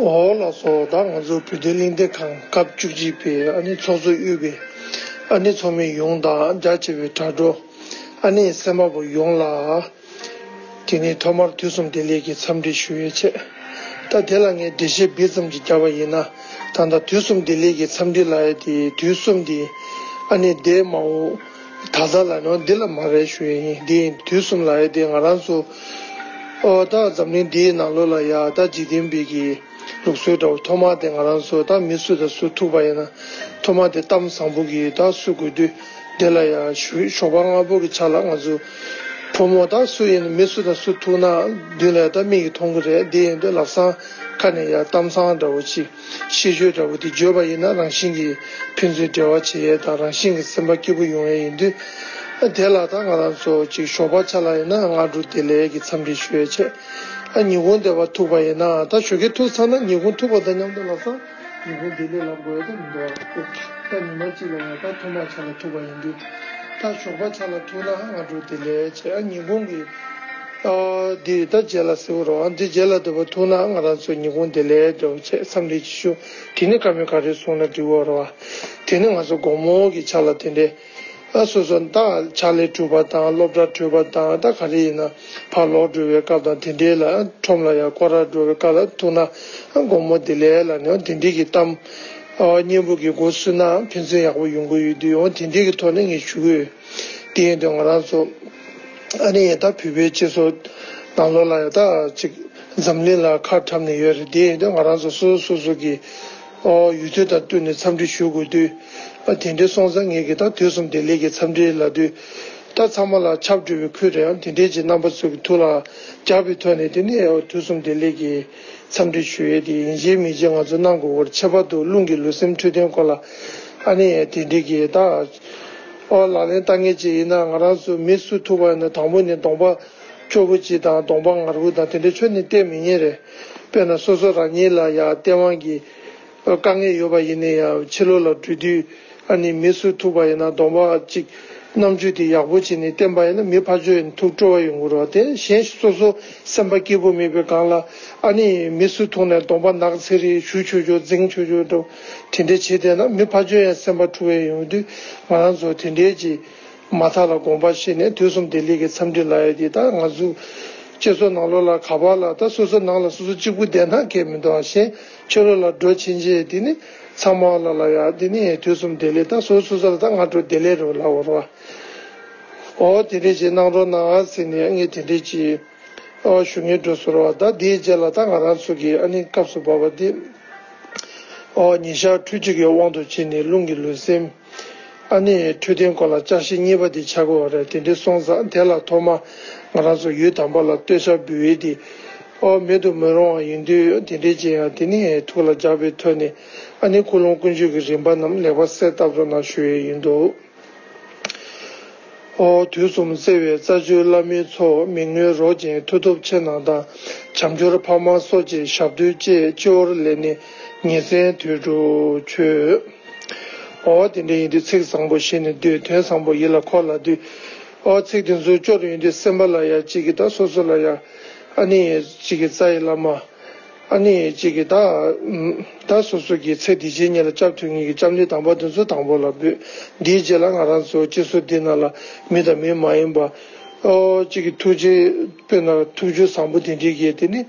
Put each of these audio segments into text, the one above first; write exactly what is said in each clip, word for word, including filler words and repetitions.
འོ་ལགས་སོ། ད་ང་ཚོ་བོད་དོན་གླེང་སྟེགས་ཁང་སྐབས་བཅུ་གཅིག་པའི་ཨ་ནི་ཚོགས་གཙོ་དབུས་པའི་ཨ་ནི་ཚོགས་མི་ཡོངས་དང་རྒྱ་ཆེ་བའི་དྲ་གྲོགས་ཨ་ནི་གསན་པ་པོ་ཡོངས་ལ། དེ་ནས་ཐོག་མར་དུས་གསུམ་བདེ་ལེགས་ཀྱི་འཚམས་འདྲི་ཞུ་ཡས་བྱས། ད་དེ་ལ་ངས་འགྲེལ་བཤད་སྦིར་ཙམ་ཅིག་བརྒྱབ་པ་ཡིན་ན། ད་ལྟ་དུས་གསུམ་བདེ་ལེགས་ཀྱི་འཚམས་འདྲི་ལབ་ཡས་དེ་དུས་གསུམ་དེ་ཨ་ནི་འདས་མ་འོངས་ད་ལྟ་ལ་ནོ་འདི་ལ་མ་རེད་ཞུ་ཡས་ཡིན། འདི་ཡིན་དུས་གསུམ་ལབ་ཡས་དེ་ང་རང་ཚོ་ཨོ་ད་འཛམ་གླིང་འདིའི་ནང་ལོགས་ལ་ཡ་ད་འཇིག་རྟེན་པའི་གི་ལུགས་སྲོལ་འདྲ་བོ་ཐོག་མ་དེ་ང་རང་ཚོ་ད་མི་སུ་དང་སུ་ཐུག་པ་ཡིན་ན་ཐོག་མ་དེ་གཏམ་བཟང་པོ་གི་ད་སུ་དགོས་དུས་དེ་ལ་ཡ་ཞུ་ཞོགས་པ་སྔ་པོ་གི་ཆ་ལ་ང་ཚོ་ཕོ་མོ་ད་སུ་ཡིན་ན་མི་སུ་དང་སུ་ཐུག་ན་མདུན་ལ་ཡ་ད་མིག་གིས་མཐོང་གི་རེད། དེ་ཡིན་དུས་ལག་བཟང་ཁ་ནས་ཡ་གཏམ་བཟང་འདྲ་བོ་ཅིག་ཤིས་བརྗོད་འདྲ་བོ་དེ་བརྗོད་པ་ཡིན་ན་རང་བཞིན་གྱིས་ཕན་ཚུན་འབྲེལ་བ་བྱེད་ཡས་དང་རང་བཞིན་གྱིས་སེམས་པ་སྐྱིད་པོ་ཡོང་ཡས་ཡིན་དུས་དེ་ལ་ད་ང་རང་ཚོ་ཅིག་ཞོགས་པ་ཆ་ལ་ཡིན་ན་སྔ་དྲོ་བདེ་ལེགས་ཀྱི་འཚམས་འདྲི་ཞུ་ཡས་བྱས། ཨ་ཉིན་གུང་འདི་བ་ཐུག་པ་ཡིན་ན་ད་ཞོགས་ཀས་ཐུག་ཚར་ན་ཉིན་གུང་ཐུག་པ་དང་མཉམ་དུ་ལག་བཟང་ཉིན་གུང་བདེ་ལེགས་ལབ་དགོས་ཡ་ད་མི་འདུག་ཨ། ད་ཉི་མ་གཅིག་ལ་ཡང་ད་ཐོག་མ་ཆ་ལ་ཐུག་པ་ཡིན་དུས་ད་ཞོགས་པ་ཆ་ལ་ཐུག་ན་སྔ་དྲོ་བདེ་ལེགས་བྱས། ཨ་ཉིན་གུང་གི་ཨ་འདི་ད་རྗེས་ལ་ཟེར་བ་རོ། ཨ་འདི་རྗེས་ལ་འདི་བ་ཐུག་ན་ང་རང་ཚོ་ཉིན་གུང་བདེ་ལེགས་འདྲ་བོ་བྱས་འཚམས་འདྲི་ཅིག་ཞུ། དེ་ནི་བཀའ་མོལ་ག་རེ་གསུངས་ན་འགྲིག་གོ་རོ། དེ་ནི་ང་ཚོ་དགོང་མོ་གི་ཆ་ལ་དེ་འདྲའི་ཨ་སོ་སོ་ད་ཕྱག་ལས་གྲུབ་པ་དང་སློབ་གྲྭ་གྲོལ་བ་དང་ད་ག་རེ་ཡིན་ན་ཕར་ལོག་འགྲོ་བའི་སྐབས་དང་དེ་འདྲའི་ལ་ཁྲོམ་ལ་ཡང་སྐོར་ར་འགྲོ་བའི་སྐབས་ལ་ཐུག་ན་དགོང་མོ་བདེ་ལེགས་ལ་ནི་དེ་འདྲའི་གི་གཏམ་སྙན་པོ་གི་མགོ་བསུ་ན་ཕན་ཚུན་ཡག་པོ་ཡོང་གི་ཡོད་དུས་འོ་དེ་འདྲའི་གི་ཐོག་ནས་ངས་ཞུ་གི་ཡོད། དེ་ཡིན་དུས་ང་རང་ཚོ་ཨ་ནི་ད་བོད་པའི་སྤྱི་ཚོགས་ནང་ལོགས་ལ་ཡང་ད་ཅིག་འཛམ་གླིང་ལ་ཁ་འཁྲབ་ནས་ཡོད་རེད། དེ་ཡིན་དུས་ང་རང་ཚོ་སོ་སོ་སོ་སོ་གི་ཨོ་ཡུལ་དུས་དང་བསྟུན་ནས་འཚམས་འདྲི་ཞུ་དགོས་དུས་ཨ་དེ་འདྲའི་སོང་ཙང་ངས་གི་ད་དུས་གསུམ་བདེ་ལེགས་ཀྱི་འཚམས་འདྲི་ལབ་དུས་ད་ཚང་མ་ལ་ཁྱབ་འགྲོ་བའི་ཁུལ་རེད། ཨ་དེ་འདྲའི་ཅིག་རྣམ་པ་ཚོ་གི་ཐུགས་ལ་རྒྱག་པའི་ཐོག་ནས་དེ་ནས་ཨོ་དུས་གསུམ་བདེ་ལེགས་ཀྱི་འཚམས་འདྲི་ཞུ་ཡས་དེ་ཡིན་གཅིག་མིན་གཅིག་ང་ཚོ་གནང་དགོས་པར་ཁྱད་པར་དུ་རླུང་གི་ལུས་སེམས་འཕྲོད་བསྟེན་སྐོར་ལ་ཨ་ནི་དེ་འདྲའི་གི་ད་ཨོ་ལག་ལེན་བསྟར་མཁན་ཅིག་ཡིན་ན་ང་རང་ཚོ་མི་སུ་ཐུག་པ་ཡིན་ན་དང་པོ་ནས་གདོང་པ་སྐྱོ་པོ་ཅིག་དང་གདོང་པ་ངར་པོ་དང་དེ་འདྲ་ཁྱོན་ནས་བསྟན་མི་ཉན་རེད། དཔེར་ན་སོ་སོ་རང་ཉིད་ལ་ཡང་སྟེས་དབང་གི་དཀའ་ངལ་ཡོད་པ་ཡིན་ན་ཡང་ཕྱི་ལོགས་ལ་འགྲོ་དུས་ཨ་ནི་མི་སུ་ཐུག་པ་ཡིན་ན་གདོང་པ་ཅིག་རྣམ་དཔྱོད་དེ་ཡག་པོ་བྱས་ནས་བསྟན་པ་ཡིན་ན་མི་ཕར་ཕྱོགས་ཡིན་ཐུགས་སྤྲོ་བ་ཡོང་གི་རེད་བ། དེ་གཞན་སོ་སོ་སེམས་པ་སྐྱིད་པོ་མེད་པའི་སྒང་ལ་ཨ་ནི་མི་སུ་ཐུག་ནས་གདོང་པ་ནག་ཚེ་རིང་ཞུ་ཆོག་ཆོག་འཛིང་ཆོག་ཆོག་འགྲོ་དེ་འདྲ་བྱས་བསྡད་ན་མི་ཕར་ཕྱོགས་ཡང་སེམས་པ་འཁྲུག་པ་ཡོང་དུས་ང་རང་ཚོ་དེ་འདྲའི་ཅིག་མ་མཐའ་ལ་དགོངས་པ་བཞེས་ནས་དུས་གསུམ་བདེ་ལེགས་ཀྱི་འཚམས་འདྲི་ལབ་ཡ་དེ་ད་ང་ཚོ་སྤྱི་ཚོགས་ནང་ལོགས་ལ་ག་པར་ལ་ད་སོ་སོ་ནང་ལ་སོ་སོ་གཅིག་པུ་བསྡད་ན་གལ་མི་འདུག་ཨ། གཞན་ཕྱི་ལོགས་ལ་འགྲོ་ཕྱིན་ཆད་དེ་ནི་ཚང་མ་ལ་ལ་ཡ་དེ་ནི་དུས་གསུམ་བདེ་ལེགས་ད་སོ་སོ་སོ་ལ་ད་སྔ་དྲོ་བདེ་ལེགས་རེད་ལབ་པ་རེད་བ། ཨོ་དེ་འདྲས་ཅིག་གནང་རོགས་གནང་ཟེར་ནས་ངས་དེ་འདྲས་ཅིག་ཨོ་ཞུ་སྙིང་འདོད་སོང་རེད་བ། ད་དེའི་རྗེས་ལ་ད་ང་རང་ཚོ་གི་ཨ་ནི་སྐབས་སུ་བབས་པ་དེ། ཨོ་ཉིན་ཞག་ཕྲུགས་གཅིག་གི་དབང་དུ་བྱས་ནས་རླུང་གི་ལུས་སེམས། ཨ་ནི་འཕྲོད་བསྟེན་སྐོར་ལ་བསྐྱར་ཞིབ་གཉིས་པ་དེ་ཆགས་ཀྱི་ཡོད་རེད། དེ་འདྲའི་སོང་ཙང་དེ་ལ་ཐོག་མ་ང་རང་ཚོ་ཡུལ་དམ་པ་ལ་བསྟོད་ཕྱག་འབུལ་ཡས་དེ་ཨོ་མེད་དུ་མི་རུང་བ་ཡིན་དུས་དེ་འདྲའི་ཅིག་ཡང་དེ་ནི་ཐུགས་ལ་འཇགས་པའི་ཐོག་ནས་ཨ་ནི་ཀུན་སློང་ཀུན་སྤྱོད་ཀྱི་རིམ་པ་རྣམས་ལེགས་པར་གསལ་བཏབ་རོགས་གནང་ཞུ་ཡས་ཡིན་འདུག་ཨོ་དུས་གསུམ་བརྩེ་བའི་རྩ་བརྒྱུད་བླ་མའི་ཚོགས། མི་མངོན་རོགས་ཅན་མཐུ་སྟོབས་ཆེ་རྣམས་དང་། བྱམས་སྦྱོར་ཕ་མ་སོགས་ཀྱི་ཞབས་རྡུལ་བཅས། སྤྱི་བོར་ལེན་ནས་ཉིན་མཚན་དུས་དྲུག་མཆོད། ཨོ་དེ་འདྲ་ཡིན་དུས་ཚིག་བཟང་པོ་བཞེས་ནས་སྡོད། དོན་བཟང་པོ་ཡིད་ལ་འཁོར་ལ་སྡོད། ཨོ་ཚིག་དེ་ཚོ་སྐྱོར་ཡོང་དུས་སེམས་པ་ལ་ཡ་གཅིག་གི་ད་སོ་སོ་ལ་ཡ་ཨ་ནི་གཅིག་གི་རྩ་ཡི་བླ་མ། ཨ་ནི་གཅིག་གི་ད་ད་སོ་སོ་གི་ཚེ་འདི་ཕྱི་གཉིས་ལ་སྐྱབས་ཐུབ་མཁན་གྱི་སྐྱབས་གནས་དམ་པ་དེ་ཚོ་དང་པོ་ལ་འབུལ། འདིའི་རྗེས་ལ་ང་རང་ཚོ་སྤྱི་ཚོགས་འདི་ནང་ལ་མི་དང་མི་མ་ཡིན་པ་ཨོ་གཅིག་གི་ཐུགས་རྗེ་དཔེར་ན་ཐུགས་རྒྱུད་བཟང་པོ་དེ་འདྲའི་གི་དེ་ནི་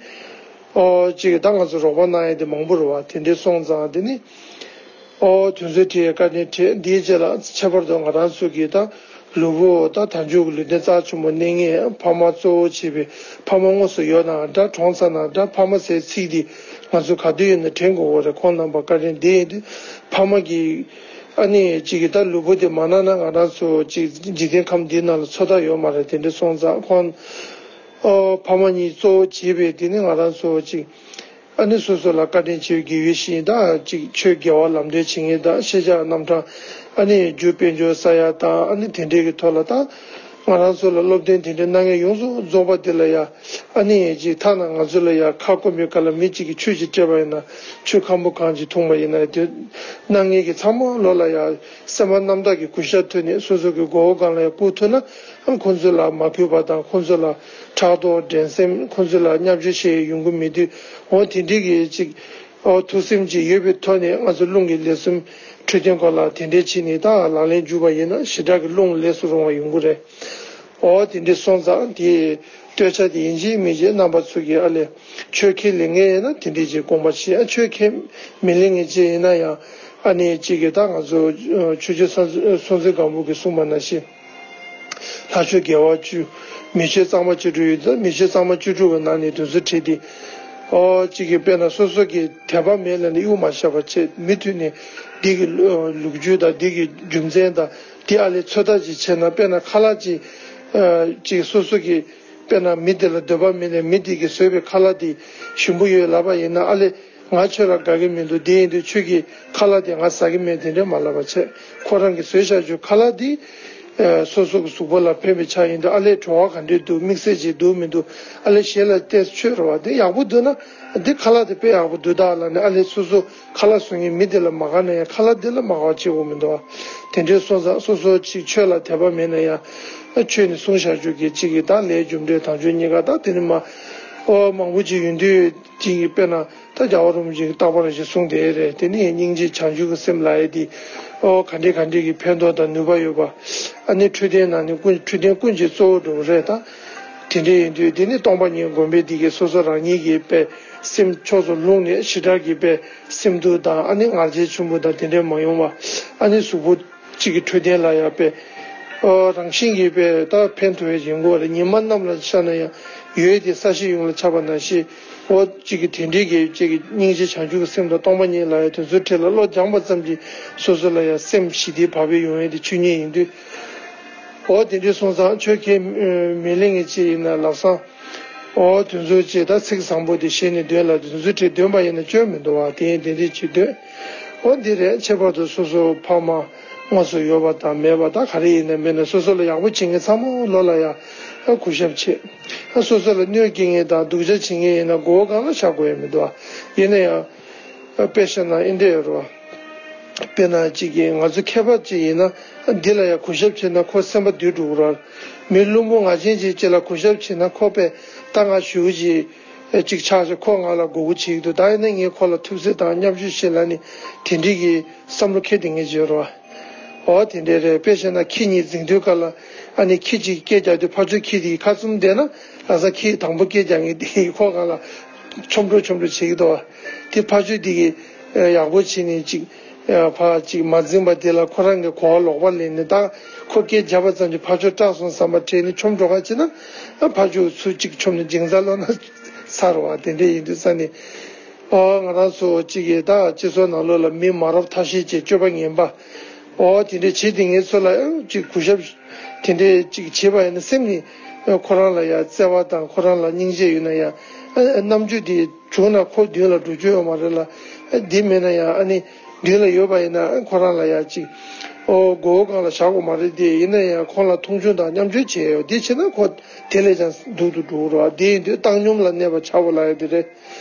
ཨོ་གཅིག་གི་ད་ང་ཚོ་རོགས་པ་གནང་ཡ་དེ་མང་པོ་རེད་བ། དེ་འདྲའི་སོང་ཙང་དེ་ནི་ཨོ་དོན་ཚོད་ཁྲིད་ཡ་བཀའ་དྲིན་ཆེ། འདིའི་རྗེས་ལ་ཁྱད་པར་དུ་ང་རང་ཚོ་གི་ད་ལུས་པོ་ད་དལ་འབྱོར་གྱི་ལུས་རྟེན་རྩ་ཆེན་པོ་གནས་ངེས་ཕ་མ་གཙོ་བོ་བྱས་པའི་ཕ་མ་དངོས་སུ་ཡོད་ན་འདྲ་གྲོངས་ཚར་ན་འདྲ་ཕ་མ་ཟེར་ཚིག་འདི་ང་ཚོ་ག་དུས་ཡིན་ན་དྲན་དགོས་པ་རེད། ཁོང་རྣམ་པ་བཀའ་དྲིན་འདི་ཡིན་དུས་ཕ་མ་གི་ཨ་ནི་གཅིག་གི་ད་ལུས་པོ་དེ་མ་གནང་ན་ང་རང་ཚོ་གཅིག་འཇིག་རྟེན་ཁམས་འདི་ནང་ལ་འཚོ་ཐབས་ཡོད་མ་རེད། དེ་འདྲ་སོང་ཙང་ཁོང་ཨོ་ཕ་མ་གཉིས་གཙོ་བོ་བྱས་པའི་དེ་ནི་ང་རང་ཚོ་གཅིག་ཨ་ནི་སོ་སོ་ལ་བཀའ་དྲིན་ཆེ་བའི་དགེ་བའི་བཤེས་གཉེན་དང་གཅིག་ཆོས་དགེ་བ་ལམ་སྟོན་བྱེད་མཁན་དང་ཤེས་བྱ་རྣམ་གྲངས་ཨ་ནི་རྒྱུ་དཔལ་འབྱོར་ས་ཡ་དང་ཨ་ནི་དེ་འདྲའི་གི་ཐོག་ལ་ད་ང་རང་ཚོ་ལ་སློབ་སྟོན་དེ་འདྲའི་གནང་མཁན་ཡོངས་སུ་རྫོགས་པ་དེ་ལ་ཡ་ཨ་ནི་གཅིག་ཐ་ན་ང་ཚོ་ལ་ཡ་ཁ་སྐོམ་པའི་སྐབས་ལ་མི་གཅིག་གིས་ཆུ་ཅིག་སྤྲད་པ་ཡིན་ན་ཆུ་ཁམ་བུ་གང་ཅིག་འཐུང་བ་ཡིན་ན་དེ་གནང་མཁན་གྱི་ཚང་མ་ལོ་ལ་ཡ་སེམས་པ་རྣམ་དག་གི་གུས་ཞབས་ཐོག་ནས་སོ་སོ་གི་མགོ་བོ་སྒང་ལ་ཡ་བཀུར་ཐུབ་ན་ཁོང་ཚོ་ལ་མ་གུས་པ་དང་ཁོང་ཚོ་ལ་ཕྲག་དོག་འགྲན་སེམས་ཁོང་ཚོ་ལ་བརྙས་བཅོས་བྱེད་ཡོང་གི་མེད་དུས་འོ་དེ་འདྲའི་གི་ཅིག་ཨོ་ཐུགས་སེམས་ཅིག་ཡོད་པའི་ཐོག་ནས་ང་ཚོ་རླུང་གི་ལས་གསུམ་འཕྲོད་བསྟེན་སྐོར་ལ་དེ་འདྲས་བྱས་ནས་ད་ལག་ལེན་འཇུག་པ་ཡིན་ན་ཞེ་དྲག་གི་རླུང་ལས་སུ་རུང་བ་ཡོང་གི་རེད། ཨོ་དེ་འདྲས་སོང་ཙང་དེ་སྟོད་ཆ་དེ་ཡིན་གཅིག་མིན་གཅིག་རྣམ་པ་ཚོ་གིས་ཨ་ལས་ཆོས་ཁས་ལེན་མཁན་ཡིན་ན་དེ་འདྲས་ཀྱི་དགོངས་པ་བཞེས། ཨ་ཆོས་ཁས་མི་ལེན་མཁན་ཅིག་ཡིན་ན་ཡང་ཨ་ནི་གཅིག་གིས་ད་ང་ཚོ་ཆོས་རྗེ་སྲོང་བཙན་སྒམ་པོ་གིས་གསུངས་པ་ནང་བཞིན། ལྷ་ཆོས་དགེ་བ་བཅུ། མི་ཆོས་གཙང་མ་བཅུ་དྲུག་ཡོད་ཙང་མི་ཆོས་གཙང་མ་བཅུ་དྲུག་གི་ནང་ནས་དེ་ཚོ་ཁྲིད་དེ། ཨོ་གཅིག་གིས་དཔེར་ན་སོ་སོ་གི་དད་པ་མེད་ལབ་ནས་གཡུག་མ་བཞག་པ་བྱས། མུ་མཐུད་ནས་འདི་གི་ལོ་ལོ་རྒྱུས་དང་འདི་གི་རྒྱུ་མཚན་དང་འདི་ཨ་ལས་ཚོད་ལྟ་ཅིག་བྱས་ན། དཔེར་ན་ཁ་ལག་ཅིག་ཨ་ཅིག་སོ་སོ་གི་དཔེར་ན་མི་དེ་ལ་འདོད་པ་མེད་ནས་མི་དེ་གིས་བཟོས་པའི་ཁ་ལག་དེ་ཞིམ་པོ་ཡོད་ལབ་པ་ཡིན་ན། ཨ་ལས་ང་ཁྱོད་ལ་དགའ་གི་མི་འདུག་དེ་ཡིན་དུས་ཁྱོད་ཀྱི་ཁ་ལག་དེ་ང་ཟ་གི་མེད་དེ་འདྲ་མ་ལབ་པ་བྱས། ཁོ་རང་གིས་བཟོས་བཞག་རྒྱུ་ཁ་ལག་དེ་ཨ་སོ་སོ་གི་གཟུགས་པོ་ལ་ཕན་པའི་ཆ་ཡིན་དུས། ཨ་ལས་བྲོ་བ་ག་འདྲས་འདུག་དམིགས་བསལ་ཅིག་འདུག་མི་འདུག་ཨ་ལས་ཞེ་ལ་བལྟས་ཆོས་རེད་བ། དེ་ཡག་པོ་འདུག་ན་འདི་ཁ་ལག་དེ་དཔེ་ཡག་པོ་འདུག་ད་ལབ་ནས་ཨ་ལས་སོ་སོ་ཁ་ལག་བཟོ་མཁན་མི་དེ་ལ་མ་དགའ་ན་ཡང་ཁ་ལག་དེ་ལ་མ་དགའ་བ་བྱེད་དགོས་མི་འདུག་བ། དེ་འདྲའི་སོང་ཙང་སོ་སོ་ཅིག་ཆོས་ལ་དད་པ་མེད་ན་ཡང་ཨ་ཆོས་ནས་གསུངས་བཞག་རྒྱུ་གི་ཅིག་གི་ད་ལས་རྒྱུ་འབྲས་དང་ཆོས་གཉིས་ཀ་ད་དེ་ནི་མ་ཨོ་མང་པོ་ཅིག་ཡོད་དུས་ཅིག་གི་དཔེར་ན། ད་རྒྱལ་བ་རིན་པོ་ཆེས་རྟག་པར་ཞིག་གསུངས་དེ་རེད། དེ་ནི་སྙིང་རྗེ་བྱང་ཆུབ་ཀྱི་སེམས་ལབ་ཡས་དེ་ཨོ་ག་འདྲས་ག་འདྲས་ཀྱི་ཕན་ཐོགས་དང་ནུས་པ་ཡོད་པ། ཨ་ནི་འཕྲོད་བསྟེན་ནང་ནས་ཀུན་འཕྲོད་བསྟེན་ཀུན་གྱི་གཙོ་བོ་འགྲོ་གི་རེད་ད། དེ་འདྲས་ཡིན་དུས་དེ་ནི་སྟོང་པ་ཉིད་སྒོམ་པའི་དེ་གས་སོ་སོ་རང་ཉིད་ཀྱི་དཔེ་སེམས་ཕྱོགས་སུ་ལྷུང་ནས་ཞེ་དྲག་གི་དཔེ་སེམས་སྡུག་དང་ཨ་ནི་ངར་འཇིགས་ཆེན་པོ་དང་དེ་འདྲས་མ་ཡོང་བ། ཨ་ནི་གཟུགས་པོ་གཅིག་གི་འཕྲོད་བསྟེན་ལ་ཡང་དཔེ་ཨོ་རང་བཞིན་གྱིས་དཔེ་ད་ཕན་ཐོགས་ཡས་ཡིན་དགོས་རེད། ཉི་མ་གནམ་ལ་ཤར་ན་ཡང་འོད་དེ་ས་གཞི་ཡོངས་ལ་ཁྱབ་པ་ནང་བཞིན། ཨོ་གཅིག་གི་དེ་འདྲའི་གི་གཅིག་གི་སྙིང་རྗེ་བྱང་ཆུབ་ཀྱི་སེམས་དང་སྟོང་པ་ཉིད་ལ་ཡང་དེ་ཚོའི་གྲས་ལ་བློ་སྦྱངས་པ་ཙམ་གྱིས་སོ་སོ་ལ་ཡང་སེམས་ཞི་བདེ་བག་ཕེབས་ཡོང་ཡས་དེ་ཆོས་ཉིད་ཡིན་དུས། ཨོ་དེ་འདྲའི་སོང་ཙང་ཆོས་ཁས་མི་ལེན་མཁན་ཅིག་ཡིན་ན་ལམ་སང་ཨོ་དེ་ཚོའི་ཆེད་ད་ཚིག་བཟང་པོ་དེ་བཤད་ནས་འདོན་ལ་དེ་ཚོའི་གྲས་འདོན་པ་ཡིན་ན་སྐྱོན་མི་འདུག་བ། དེ་ཡིན་དེ་འདྲའི་ཅིག་འདོན། ཨོ་འདི་རེད། ཁྱད་པར་དུ་སོ་སོ་ཕ་མ་དངོས་སུ་ཡོད་པ་དང་མེད་པ་ད་ག་རེ་ཡིན་ན་མིན་ན་སོ་སོ་ལ་ཡག་པོ་བྱེད་མཁན་ཚང་མ་ལོ་ལ་ཡ་གུས་ཞབས་བྱེད། སོ་སོ་ལ་གནོད་སྐྱེལ་མཁན་དང་སྡུག་ཅག་བྱེད་མཁན་ཡིན་ན་མགོ་བོ་སྒང་ལ་བཞག་དགོས་ཡ་མི་འདུག་བ། ཡིན་ན་ཡང་དཔེ་བཤད་ན་འདི་འདྲ་ཡོད་རེད་བ། དཔེར་ན་གཅིག་གིས་ང་ཚོ་མཁས་པ་གཅིག་ཡིན་ན་འདི་ལ་ཡང་གུས་ཞབས་བྱེད་ན་ཁོ་སེམས་པ་སྡུག་འགྲོ་གི་རེད། མི་བླུན་པོ་ང་ཅན་གཅིག་གཅིག་ལ་གུས་ཞབས་བྱེད་ན་ཁོ་དཔེ་ད་ང་ཞུ་གི་ཅིག་ཅིག་ཆགས་ཤག་ཁོ་ང་ལ་མགོ་སྐོར་བྱེད་ཀྱི་འདུག་ད་ཡིན་ན་ངས་ཁོ་ལ་ཐུབ་ཚོད་དང་མཉམ་ཞུགས་བྱེད་ལབ་ནས་དེ་འདྲའི་གི་བསམ་བློ་འཁྱེར་བསྡད་མཁན་ཅིག་ཡོད་རེད་བ། ཨོ་དེ་འདྲ་རེད། དཔེ་བཤད་ན་ཁྱི་གཉིས་འཛིང་དུས་སྐབས་ལ་ཨ་ནི་ཁྱི་གཅིག་སྐད་རྒྱག་དུས་ཕར་ཕྱོགས་ཁྱི་དེ་ཁ་བཙུམ་བསྡད་ན་ལྷ་ས་ཁྱི་དང་པོ་སྐད་རྒྱག་མཁན་དེ་ཁོ་སྒང་ལ་ཆོམ་འགྲོ་ཆོམ་འགྲོ་བྱེད་ཀྱི་འདུག་བ། དེ་ཕར་ཕྱོགས་དེ་གི་ཡག་པོ་བྱས་ནས་ཅིག་ཕར་ཅིག་མ་འཛིང་པ་དེ་ལ་ཁོ་རང་གི་གོ་བ་ལོག་པ་ལེན་ནས་ད་ཁོ་སྐད་རྒྱབ་པ་ཙམ་གྱིས་ཕར་ཕྱོགས་སྐྲག་སོང་བསམ་པ་དྲན་ནས་ཆོམ་འགྲོ་ག་བྱེད་ན་ཕར་ཕྱོགས་ཚུར་ཅིག་ཆོམ་ནས་འཇིང་ཚ་ལོག་ན་ཚར་བ་དེ་འདྲ་ཡིན་དུས་ས་ནས། ཨོ་ང་རང་ཚོ་གཅིག་གིས་ད་སྤྱི་ཚོགས་ནང་ལོགས་ལ་མི་མ་རབས་ཐ་ཤལ་གྱི་སྤྱོད་པ་ངན་པ། ཨོ་དེ་འདྲའི་བྱེད་དེ་ངེད་ཚོ་ལ་ཨོ་གཅིག་གུས་ཞབས་དེ་འདྲའི་གཅིག་བྱེད་པ་ཡིན་ན་སེམས་ནི་ཨོ་ཁོ་རང་ལ་ཡ་བརྩེ་བ་དང་ཁོ་རང་ལ་སྙིང་རྗེ་ཡོད་ན་ཡང་ཨ་རྣམ་དཔྱོད་དེ་བྱུང་ན་ཁོ་མདུན་ལ་འགྲོ་རྒྱུ་ཡོད་མ་རེད་ལ། ཨ་འདི་མེད་ན་ཡང་ཨ་ནི་མདུན་ལ་ཡོད་པ་ཡིན་ན་ཨ་ཁོ་རང་ལ་ཡ་གཅིག་ཨོ་མགོ་བོ་སྒང་ལ་བཞག་དགོས་མ་རེད། དེ་ཡིན་ན་ཡང་ཁོང་ལ་མཐོང་ཆུང་དང་མཉམ་སྤྱོད་བྱས་ཡོད། དེ་བྱས་ན་ཁོ་དེ་ལས་ཀྱང་སྡུག་ཏུ་འགྲོ་གི་རེད་བ། དེ་ཡིན་དུས་བཏང་སྙོམས་ལ་གནས་པ་བྱ་དགོས་ལབ་ཡ་དེ་རེད།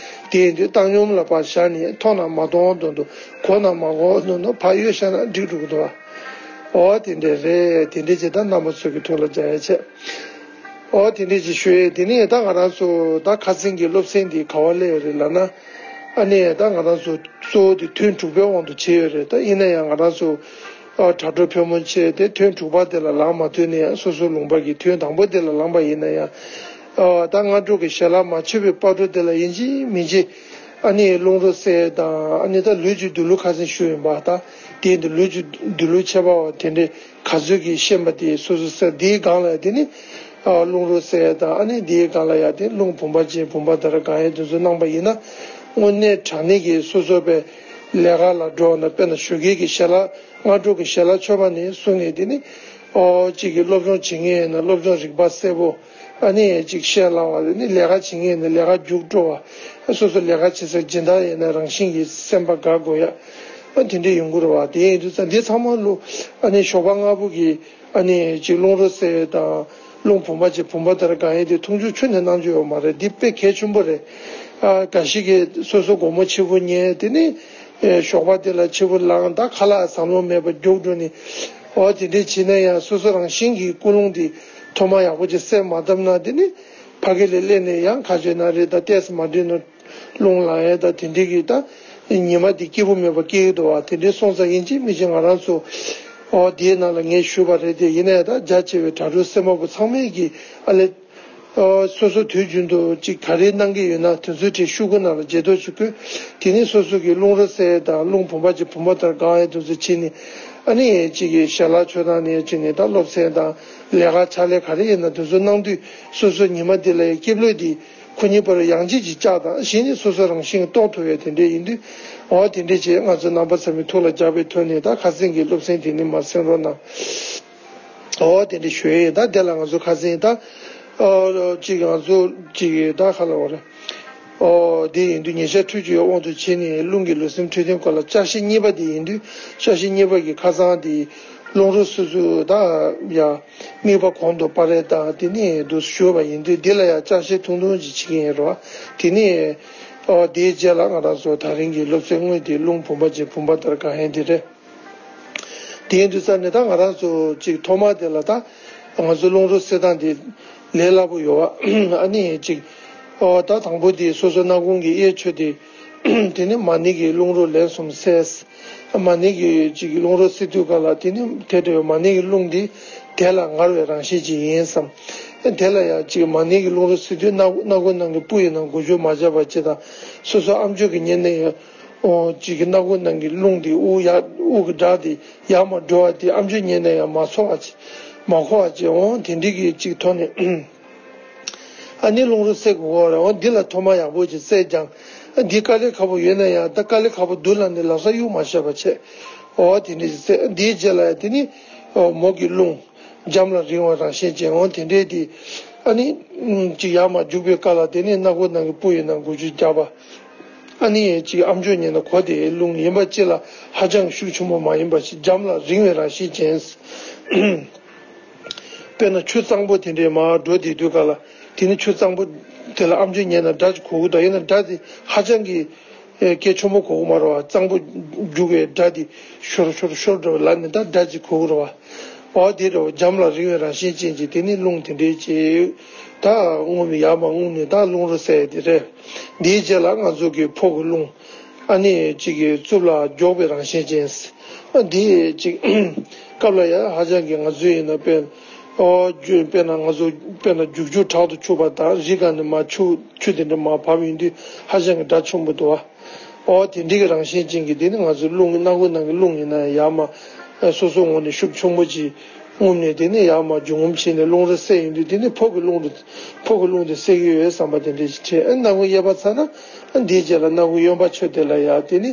དེ་ཡིན་དུས་བཏང་སྙོམས་ལ་ཕར་བཞག་ནས་མཐོང་ན་མ་མཐོང་དོན་དུ་གོ་ན་མ་གོ་དོན་དུ་ཕར་གཡོལ་བཞག་ན་འགྲིག་འགྲོ་གི་འདུག་བ། ཨོ་དེ་འདྲས་རེད། དེ་འདྲས་ཅིག་ད་རྣམ་པ་ཚོ་གི་ཐུགས་ལ་འཇགས་ཡ་བྱས། ཨོ་དེ་འདྲས་ཅིག་ཞུ་ཡས། དེ་ནས་ད་ང་རང་ཚོ་ད་ཁ་སང་གི་སློབ་ཚན་འདི་ག་བ་སླེབས་ཡོད་རེད་ལབ་ན། ཨ་ནི་ད་ང་རང་ཚོ་གཙོ་བོ་དེ་ཐུན་དྲུག་པའི་དབང་དུ་བྱས་ཡོད་རེད། ད་ཡིན་ན་ཡང་ང་རང་ཚོ་ཨ་དྲ་གྲོགས་ཕལ་མོ་ཆེ་དེ་ཐུན་དྲུག་པ་དེ་ལ་ལངས་མ་ཐུབ་ནས་སོ་སོ་ལུང་པ་གི་ཐུན་དང་པོ་དེ་ལ་ལངས་པ་ཡིན་ན་ཡང་། ཨ་ད་སྔ་དྲོ་གི་ཞལ་ལག་མ་མཆོད་པའི་བར་དུ་དེ་ལ་ཡིན་གཅིག་མིན་གཅིག་ཨ་ནི་རླུང་རོ་བསལ་དང་ཨ་ནི་ད་ལུས་ཀྱི་འདུལ་ལུགས་ཁ་སང་ཞུས་ཡིན་པ། ད་དེ་འདི་ལུས་ཀྱི་འདུལ་ལུགས་ཁྱད་པར་བ་དེ་འདྲའི་ག་ཚོད་ཀྱིས་ཤེས་པ་དེ་སོ་སོ་སེ་དེའི་སྒང་ལ་དེ་ནི་ཨ་རླུང་རོ་བསལ་དང་ཨ་ནི་དེའི་སྒང་ལ་ཡ་དེ་རླུང་བུམ་པ་ཅན་བུམ་པ་དར་གང་ཡིན་དེ་ཚོ་གནང་པ་ཡིན་ན། དངོས་གནས་དྲང་གནས་ཀྱི་སོ་སོ་པའི་ལས་ཀ་ལ་འགྲོ་ན། དཔེར་ན་ཞོགས་ཀས་ཀྱི་ཞལ་ལག་སྔ་དྲོ་གི་ཞལ་ལག་མཆོད་པ་ནས་བཟུང་ནས་དེ་ནི་ཨོ་གཅིག་གི་སློབ་སྦྱོང་བྱེད་མཁན་ཡིན་ན་སློབ་སྦྱོང་རིག་པ་གསལ་པོ། ཨ་ནི་གཅིག་བཤད་སླ་བ་རེད། ནི་ལས་ཀ་བྱེད་མཁན་ནི་ལས་ཀ་རྒྱུགས་འགྲོ་བ། སོ་སོ་ལས་ཀ་བྱེད་སའི་སྦྱིན་བདག་ཡིན་ན་རང་བཞིན་གྱིས་སེམས་པ་དགའ་དགོས་ཡ། ཨ་དེ་འདྲས་ཡོང་གི་རེད་བ། དེ་ཡིན་དུས་ཙང་འདི་ཚང་མ་ལོ་ཨ་ནི་ཞོགས་པ་སྔ་པོ་གི་ཨ་ནི་གཅིག་རླུང་རོ་བསལ་དང་རླུང་བུམ་པ་ཅིག་བུམ་པ་དར་གང་ཡིན་དེ་མཐོང་ཆུང་ཁྱོན་ནས་གནང་རྒྱུ་ཡོད་མ་རེད། འདི་དཔེ་གལ་ཆེན་པོ་རེད། ཨ་འགའ་ཞིག་གིས་སོ་སོ་དགོང་མོ་ཕྱི་པོ་ཉལ་དེ་ནི་ཨེ་ཞོགས་པ་དེ་ལ་ཕྱི་པོ་ལངས་ད་ཁ་ལག་བསམ་བློ་མེད་པ་རྒྱུགས་འགྲོ་ནི། ཨོ་དེ་འདྲས་བྱས་ན་ཡང་སོ་སོ་རང་བཞིན་གྱི་ཀུན་སློང་དེ་ཐོག་མ་ཡག་པོ་ཅིག་སེལ་མ་བཏབ་ན་དེ་ནི་ཕ་གི་ལ་སླེབས་ནས་ཡང་ཁ་ཆོད་ན་རེད། ད་ཏོག་ཙམ་མ་འགྲིག་ན་རླུང་ལངས་ཡས་ད་དེ་འདྲས་ཀྱི་ད་ ཉི་མ་འདི་སྐྱིད་པོ་མེད་པ་སྐྱེ་གི་འདུག་བ། དེ་འདྲའི་སོང་ཙང་ཡིན་གཅིག་མིན་གཅིག་ང་རང་ཚོ་ཨོ་དེའི་ནང་ལ་ངས་ཞུས་པ་རེད་དེ། ཡིན་ནའི་ད་རྒྱ་ཆེ་བའི་དྲ་གྲོགས་སེར་མོ་པོ་ཚང་མས་ཀྱི་ཨ་ལེ། ཨོ་སོ་སོ་དུས་རྒྱུན་དུ་ཅིག་ག་རེ་གནང་གི་ཡོད་ན་དེ་ཚོའི་གྲས་ཤོག་གུ་ནང་ལ་འབྱེད་ཐོ་ཅིག་བཀོད། དེ་ནས་སོ་སོ་གི་རླུང་རོ་བསལ་དང་རླུང་བུམ་པ་ཅིག་བུམ་པ་ལྟར་གང་ཡང་དེ་ཚོ་བྱས་ནས་ཨ་ནི་ཅིག་གི་ཞལ་ལག་མཆོད་སྟངས་ནས་བྱས་ནས་ད་སློབ་ཚན་དང་ལས་ཀ་ཕྱག་ལས་ག་རེ་ཡིན་ན་དེ་ཚོ་གནང་དུས་སོ་སོ་ཉི་མ་འདི་ལ་སྐྱིད་པོ་འདི། ཁོ་གཉིས་བར་ཡང་ཅིག་ཅིག་བཅག་དང་གཞི་ནས་སོ་སོ་རང་བཞིན་རྟོགས་ཐུབ་པའི་དེ་འདྲས་ཡིན་དུས། འོ་དེ་འདྲས་བྱས་ང་ཚོ་རྣམ་པ་ཚང་མས་ཐུགས་ལ་འཇགས་པའི་ཐོག་ནས་ད་ཁ་སང་གི་སློབ་ཚན་དེ་ནི་མར་གསན་རོགས་གནང་། འོ་དེ་འདྲས་ཞུ་ཡས་ཡིན། ད་དེ་ལ་ང་ཚོ་ཁ་སང་ད་ཨོ་ཅིག་ང་ཚོ་ཅིག་ད་ཁ་ལ་བ་རེད། ཨོ་དེ་ཡིན་དུས་ཉེ་ཆར་འཕྲོད་ཀྱི་ཡོད་དབང་དུ་བྱས་ནས་རླུང་གི་ལུས་སེམས་འཕྲོད་བསྟེན་སྐོར་ལ་བཅའ་ཤེས་གཉིས་པ་དེ་ཡིན་དུས། བཅའ་ཤེས་གཉིས་པ་གི་ཁ་སང་དེ་རླུང་རོ་སོ་སོ་ད་ཡ། དམིགས་པ་གོང་དུ་སྤར་རེས་དང་དེ་ནས་འདུག་ཞུས་པ་ཡིན་དུས། འདི་ལ་ཡང་བཅའ་ཤེས་ཐུང་ཐུང་ཅིག་བྱེད་ཀྱི་ཡིན་རོ། དེ་ནས་ཨོ་དེའི་རྗེས་ལ་ང་རང་ཚོ་ད་རིང་གི་སློབ་ཚན་དངོས་དེ་རླུང་བུམ་པ་ཅན་བུམ་པ་ལྟར་གང་ཡིན་དེ་རེད། དེ་ཡིན་དུས་ཙང་ནས་ད་ང་རང་ཚོ་ཅིག་ཐོག་མ་དེ་ལ་ད་ང་ཚོ་རླུང་རོ་སེལ་སྟངས་དེ་ལས་སླ་པོ་ཡོད་བ། ཨ་ནི་ཅིག་ཨོ་ད་དང་པོ་དེ་སོ་སོ་སྣ་ཁུང་གི་གཡས་ཕྱོགས་དེ། དེ་ནས་མ་ཎི་གི་རླུང་རོ་ལན་གསུམ་བསལ། མ་ཎི་གི་ཅིག་རླུང་རོ་སེལ་དུས་སྐབས་ལ་དེ་ནི་དེ་འདྲ་བའི་མ་ཎི་གི་རླུང་འདི་དེ་ལ་ངར་བའི་རང་བཞིན་ཅིག་ཡིན་བསམ། དེ་ལ་ཡང་ཅིག་མ་ཎི་གི་རླུང་རོ་སེལ་དུས་སྣ་སྣ་ཁུང་ནང་གི་སྤུ་ཡི་ནང་འགུལ་སྐྱོད་མ་བྱས་པ་ཅིག་དང་། སོ་སོ་ཨམ་ཅོག་གི་ཉེ་ནས་ཡང་ཅིག་གི་སྣ་ཁུང་ནང་གི་རླུང་འདི་དབུགས་ཡར་དབུགས་ཀྱི་སྒྲ་འདི་ཡར་མར་འགྲོ་བ་འདི་ཨམ་ཅོག་ཉེ་ནས་ཡང་མ་ཚོར་བ་ཅིག་མ་གོ་བ་ཅིག་འོང་དེ་འདྲི་གི་ཅིག་ཐོག་ནས། ཨ་ནི་རླུང་རོ་སེལ་དགོས་གོ་རེད། འོ་འདི་ལ་ཐོག་མ་ཡག་པོ་ཅིག་བསལ་ཀྱང་། འདི་དཀའ་ལས་ཁག་པོ་ཡོད་ན་ཡང་ད་དཀའ་ལས་ཁག་པོ་འདུག་ལབ་ནས་ལབ་ས་གཡུག་མ་བཞག་པ་བྱས། འོ་དེ་འདྲ་ཅིག་བསལ། འདིའི་རྗེས་ལ་ཡང་དེ་ནི་འོ་མོ་གི་རླུང་། འཇམ་ལ་རིང་བ་རང་བཞིན་ཅན། འོ་དེ་འདྲའི་དེ་ཨ་ནི་ཅིག་ཡར་མར་རྒྱུག་པའི་སྐབས་ལ་དེ་ནི་སྣ་ཁུང་ནང་གི་སྤུ་ཡི་ནང་འགུལ་སྐྱོད་རྒྱག་པ། ཨ་ནི་ཅིག་ཨམ་ཅོག་ཉན་ན་གོ་དེའི་རླུང་ཡིན་པ་ཅིག་ལ་ཧ་ཅང་ཤུགས་ཆེན་པོ་མ་ཡིན་པ་ཞིག་འཇམ་ལ་རིང་བའི་རང་བཞིན་ཅན། དཔེར་ན་ཆུ་གཙང་པོ་དེ་འདྲའི་མར་འགྲོ་བསྡད་དུས་སྐབས་ལ། དེ་ནི་ཆུ་གཙང་པོ་དེ་ལ་ཨམ་ཅོག་ཉན་ན་སྒྲ་ཅིག་གོ་གི་འདུག་ཡིན་ན་སྒྲ་དེ་ཧ་ཅང་གི་ཨེ་སྐད་ཆེན་པོ་གོ་གི་མ་རེད་བ། གཙང་པོ་རྒྱུག་པའི་སྒྲ་དེ་ཤོར་ཤོར་ཤོར་འགྲོ་བ་ལ་ནི་ད་སྒྲ་ཅིག་གོ་གི་རེད་བ། འོ་དེ་རེད་བ། འཇམ་ལ་རིང་བའི་རང་བཞིན་ཅན་གྱི་དེ་ནི་རླུང་དེ་འདྲའི་ཅིག་ད་རྔུབ་ནས་ཡར་མར་རྔུབ་ནས་ད་རླུང་རོ་བསལ་ཡས་དེ་རེད། དེའི་རྗེས་ལ་ང་ཚོ་གི་ཕོ་གི་རླུང་། ཨ་ནི་གཅིག་གི་རྩུབ་ལ་མགྱོགས་པའི་རང་བཞིན་ཅན། ཨ་འདི་གཅིག་སྐབས་ལ་ཡང་ཧ་ཅང་གི་ང་ཚོའི་ཡིན་ན་དཔེ། ཨོ་རྒྱུ་དཔེར་ན་ང་ཚོ་དཔེར་ན་རྒྱུག་ཆུ་དྲག་ཏུ་འཁྱུག་པ་དང་རི་སྒང་ནས་མར་ཆུ་ཆུ་དེ་འདྲ་མར་བབས་ཡོང་དུས་ཧ་ཅང་གི་སྒྲ་ཆེན་པོ་འདུག་བ། ཨོ་དེ་འདྲའི་གི་རང་བཞིན་ཅན་གྱི་དེ་ནི་ང་ཚོའི་རླུང་གི་སྣ་ཁུང་ནང་གི་རླུང་ཡིན་ན་ཡར་མར་སོ་སོའི་ངོས་ནས་ཤུགས་ཆེན་པོ་ཅིག་རྔུབ་ནས་དེ་ནས་ཡར་མར་རྒྱུག་ངོམ་བྱས་ནས་རླུང་རོ་བསལ་ཡོང་དུས་དེ་ནི་ཕོ་གི་རླུང་རོ་ཕོ་གི་རླུང་དེ་བསལ་གྱི་ཡོད་བསམ་པ་དེ་འདྲ་ཞིག་བྱས། ཨ་སྣ་ཁུང་གཡས་པ་ཚར་ན་ཨ་འདིའི་རྗེས་ལ་སྣ་ཁུང་གཡོན་པ་ཕྱོགས་དེ་ལ་ཡར་དེ་ནི་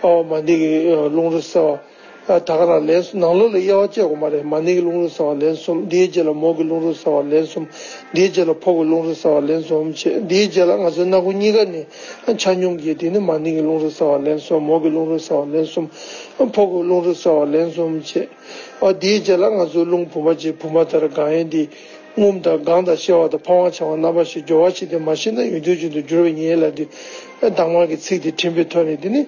ཨོ་མ་ཎི་གི་རླུང་རོ་བསལ་བ། ཨ་ད་ག་རང་ལན་གསུམ། ནང་ལོགས་ལ་དབྱེ་བ་བཅད་དགོས་མ་རེད། མ་ཎི་གི་རླུང་རོ་བསལ་བ་ལན་གསུམ། དེའི་རྗེས་ལ་མོ་གི་རླུང་རོ་བསལ་བ་ལན་གསུམ། དེའི་རྗེས་ལ་ཕོ་གི་རླུང་རོ་བསལ་བ་ལན་གསུམ་བྱས། དེའི་རྗེས་ལ་ང་ཚོའི་སྣ་ཁུང་གཉིས་ཀ་ནས་ཆ་སྙོམས་ཀྱིས་དེ་ནི་མ་ཎི་གི་རླུང་རོ་བསལ་བ་ལན་གསུམ། མོ་གི་རླུང་རོ་བསལ་བ་ལན་གསུམ། ཕོ་གི་རླུང་རོ་བསལ་བ་ལན་གསུམ་བྱས། ཨ་དེའི་རྗེས་ལ་ང་ཚོའི་རླུང་བུམ་པ་ཅན་བུམ་པ་ལྟར་གང་ཡིན་དེ། རྔུབ་དང་དགང་དང་བཤལ་བ་དང་འཕང་བ་འཕྱང་བ་རྣམ་པ་བཞི། སྦྱོར་བ་བཞི་སྟེ་མ་ཤེས་ན་ཡུན་དུ་རྒྱུན་དུ་འགྱུར་བའི་ཉེན་ལ་འདི། དྭངས་མ་གི་ཚིག་དེ་ཕྲེང་བའི་ཐོག་ནས་འདི་ནི།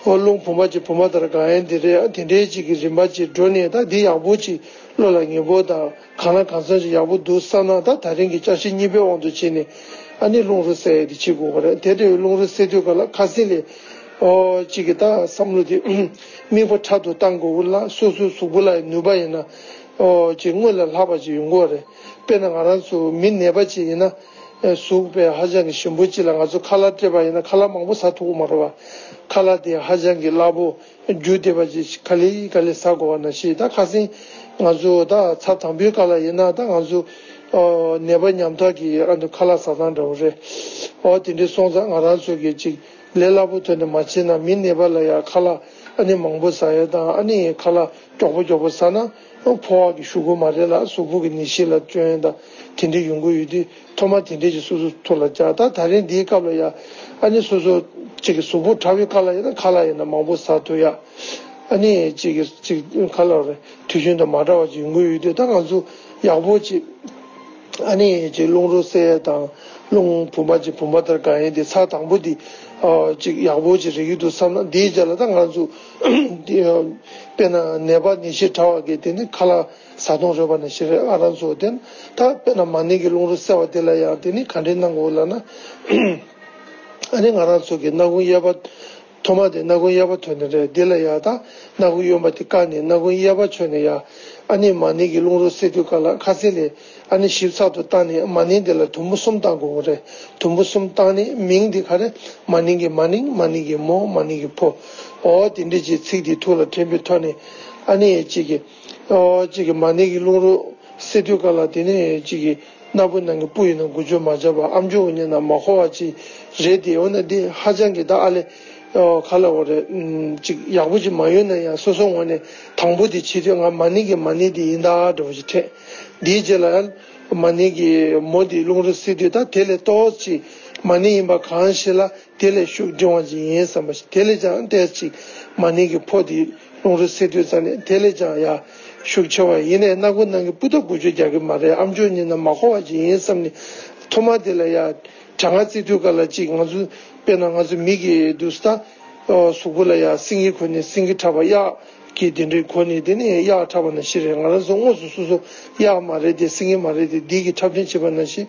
ཨོ་རླུང་བུམ་པ་ཅན་བུམ་པ་ལྟར་གང་ཡིན་འདི་རེད། ཨ་དེ་འདྲའི་ཅིག་གི་རིམ་པ་ཅིག་འགྲོ་ནས་ད་འདི་ཡག་པོ་ཅིག་བློ་ལ་ངེས་པོ་དང་གང་ལ་གང་འཚམ་ཅིག་ཡག་པོ་འདུག་བསམ་ན། ད་ད་རིང་གི་བཅའ་ཤེས་གཉིས་པའི་དབང་དུ་བྱས་ནས་ཨ་ནི་རླུང་རོ་བསལ་ཡས་དེ་བྱེད་དགོས་པ་རེད། དེ་འདྲ་བའི་རླུང་རོ་བསལ་དུས་ག་ལ་ཁ་སང་ལས་ཨོ་ཅིག་གི་ད་བསམ་བློ་དེ་དམིགས་པ་དྲག་ཏུ་བཏང་དགོས་ལ་སོ་སོའི་གཟུགས་པོ་ལ་ནུས་པ་ཡིན་ན་ཨོ་ཅིག་སྔོན་ལ་ལྷག་པ་ཅིག་ཡོང་གི་རེད། དཔེར་ན་ང་རང་ཚོ་མི་ནད་པ་ཅིག་ཡིན་ན། ཨེ་གཟུགས་པོ་ཧ་ཅང་གི་ཞིམ་པོ་ཅིག་ལ་ང་ཚོ་ཁ་ལག་སྤྲད་པ་ཡིན་ན་ཁ་ལག་མང་པོ་ཟ་ཐུབ་ཀྱི་མ་རེད་བ། ཁ་ལག་དེ་ཧ་ཅང་གི་སླ་པོ་རྒྱུ་བདེ་བ་ཅིག་ག་ལེ་ག་ལེ་ཟ་དགོས་པ་ནང་བཞིན། ད་ཁ་སང་ང་ཚོ་ད་ཚབ་དང་པོའི་སྐབས་ལ་ཡིན་ན་ད་ང་ཚོ་ཨོ་ནད་པ་ཉམ་ཐག་གི་ཨ་ནི་ཁ་ལག་ཟ་སྟངས་འདྲ་བོ་རེད། ཨོ་དེ་འདྲའི་སོང་ཙང་ང་རང་ཚོ་གི་ཅིག་ལས་སླ་པོ་ཐོག་ནས་མ་བྱས་ན་མི་ནད་པ་ལ་ཡང་ཁ་ལག་ཨ་ནི་མང་པོ་ཟ་ཡ་དང་ཨ་ནི་ཁ་ལག་མགྱོགས་པོ་མགྱོགས་པོ་ཟ་ན་ཕོ་བ་གི་ཤུགས་རྐྱེན་མ་རེད་ལ་གཟུགས་པོ་གི་ནད་གཞི་ལ་སྐྱོན་དང་དེ་འདྲ་ཡོང་གི་ཡོད་དུས་ཐོག་མ་དེ་འདྲ་ཅིག་སོ་སོ་ཐུགས་ལ་འཇགས། ད་ད་རིང་འདིའི་སྐབས་ལ་ཡང་ཨ་ནི་སོ་སོ་ཅིག་གི་གཟུགས་པོ་དྲག་པའི་སྐབས་ལ་ཡིན་ན་ཁ་ལག་ཡིན་ན་མང་པོ་ཟ་ཐུབ་ཡ། ཨ་ནི་ཅིག་གི་ཅིག་ཁ་ལག་རེད་དུས་རྒྱུན་དང་མ་འདྲ་བ་ཅིག་ཡོང་གི་ཡོད་དུས་ད་ང་ཚོ་ཡག་པོ་ཅིག་ཨ་ནི་ཅིག་རླུང་རོ་བསལ་ཡས་དང་རླུང་བུམ་པ་ཅིག་བུམ་པ་ལྟར་གང་ཡིན་དེ་ཚར་དང་པོ་འདི་ཨ་ཅིག་ཡག་པོ་ཅིག་རེག་གི་འདུག་བསམ་ན། འདིའི་རྗེས་ལ་ད་ང་ཚོ་འདི་དཔེར་ན་ནད་པ་ནད་གཞི་དྲག་པ་གི་དེ་ནི་ཁ་ལག་ཟ་སྟངས་རོལ་པ་ནང་བཞིན་རེད། ང་རང་ཚོ་དེ་ད་དཔེར་ན་མ་ཎི་གི་རླུང་རོ་བསལ་བ་དེ་ལ་ཡང་དེ་ནི་ག་འདྲས་གནང་དགོས་ལབ་ན། ཨ་ནི་ང་རང་ཚོ་གི་སྣ་ཁུང་གཡས་པ། ཐོག་མ་དེ་སྣ་ཁུང་གཡས་པ་ཐོན་ནས་རེད། དེ་ལ་ཡ་ད་སྣ་ཁུང་གཡོན་པ་དེ་བཀག་ནས་སྣ་ཁུང་གཡས་པ་ཆོད་ནས་ཡ། ཨ་ནི་མ་ཎི་གི་རླུང་རོ་སེལ་དུས་སྐབས་ལ་ཁ་ཟས་ལས་ཨ་ནི་ཞིབ་ཚགས་སུ་བཏང་ནས་མ་ཎི་དེ་ལ་དུམ་བུ་གསུམ་བཏང་དགོས་རེད། དུམ་བུ་གསུམ་བཏང་ནས་མིང་དེ་ག་རེ། མ་ཎི་གི་མ་ནིང་། མ་ཎི་གི་མོ། མ་ཎི་གི་ཕོ། འོ་དེ་འདྲ་ཅིག་ཚིག་དེ་ཐུགས་ལ་དྲན་པའི་ཐོག་ནས་ཨ་ནི་ཅིག་གི་འོ་ཅིག་གི་མ་ཎི་གི་རླུང་རོ་སེལ་དུས་སྐབས་ལ་དེ་ནས་ཅིག་གི་སྣ་བུག་ནང་གི་སྤུ་ཡིན་ན་འགུལ་སྐྱོད་མ་བྱས་པ། ཨམ་ཅོག་ཡིན་ན་མ་འཁོར་བ་ཅིག་རེད་དེ། འོ་ན་འདི་ཧ་ཅང་གི་ད་ཨ་ལས། ཨོ་ག་ལ་འོ་རེད། ཨམ་ཅིག་ཡག་པོ་ཅིག་མ་ཡོད་ན་ཡང་སོ་སོ་ངོས་ནས་དང་པོ་དེ་བྱེད་དུས་ང་མ་ཎི་གི་མ་ཎི་དེ་ཡིན་ད་འདྲ་བོ་ཅིག་དྲན། དེའི་རྗེས་ལ་ཡང་མ་ཎི་གི་མོ་དེ་རླུང་རོ་སེལ་དུས་ད་དེ་ལས་ཏོག་ཙམ་ཅིག་མ་ཎི་ཡིན་པ་གང་ཞིག་ལ་དེ་ལས་ཤུགས་འབྲིང་བ་ཅིག་ཡིན་བསམ་པ་ཞིག་དེ་ལས་ཀྱང་ཏོག་ཙམ་ཅིག་མ་ཎི་གི་ཕོ་དེ་རླུང་རོ་སེལ་དུས་ཙམ་ནས་དེ་ལས་ཀྱང་ཡ་ཤུགས་ཆེ་བ། ཡིན་ནའི་སྣ་ཁུང་ནང་གི་སྤུ་ད་འགུལ་སྐྱོད་རྒྱག་གི་མ་རེད། ཨམ་ཅོག་ཡིན་ན་མ་འཁོར་བ་ཅིག་ཡིན་བསམ་ནས་ཐོག་མ་དེ་ལ་ཡ་གྲང་ངར་བརྩི་དུས་སྐབས་ལ་ཅིག་ང་ཚོ་དཔེར་ན་ང་ཚོ་མི་གི་དུས་ད་གཟུགས་པོ་ལ་ཡ་སེང་གེ་གོན་ནས་སེང་གེ་འཁྲབ་པ། གཡག་གི་དེ་འདྲའི་གོན་ནས་དེ་ནས་གཡག་འཁྲབ་པ་ནང་བཞིན་རེད། ང་རང་ཚོ་དངོས་སུ་སོ་སོ་གཡག་མ་རེད་དེ། སེང་གེ་མ་རེད་དེ། འདི་གི་འཁྲབ་སྟོན་བྱེད་པ་ནང་བཞིན་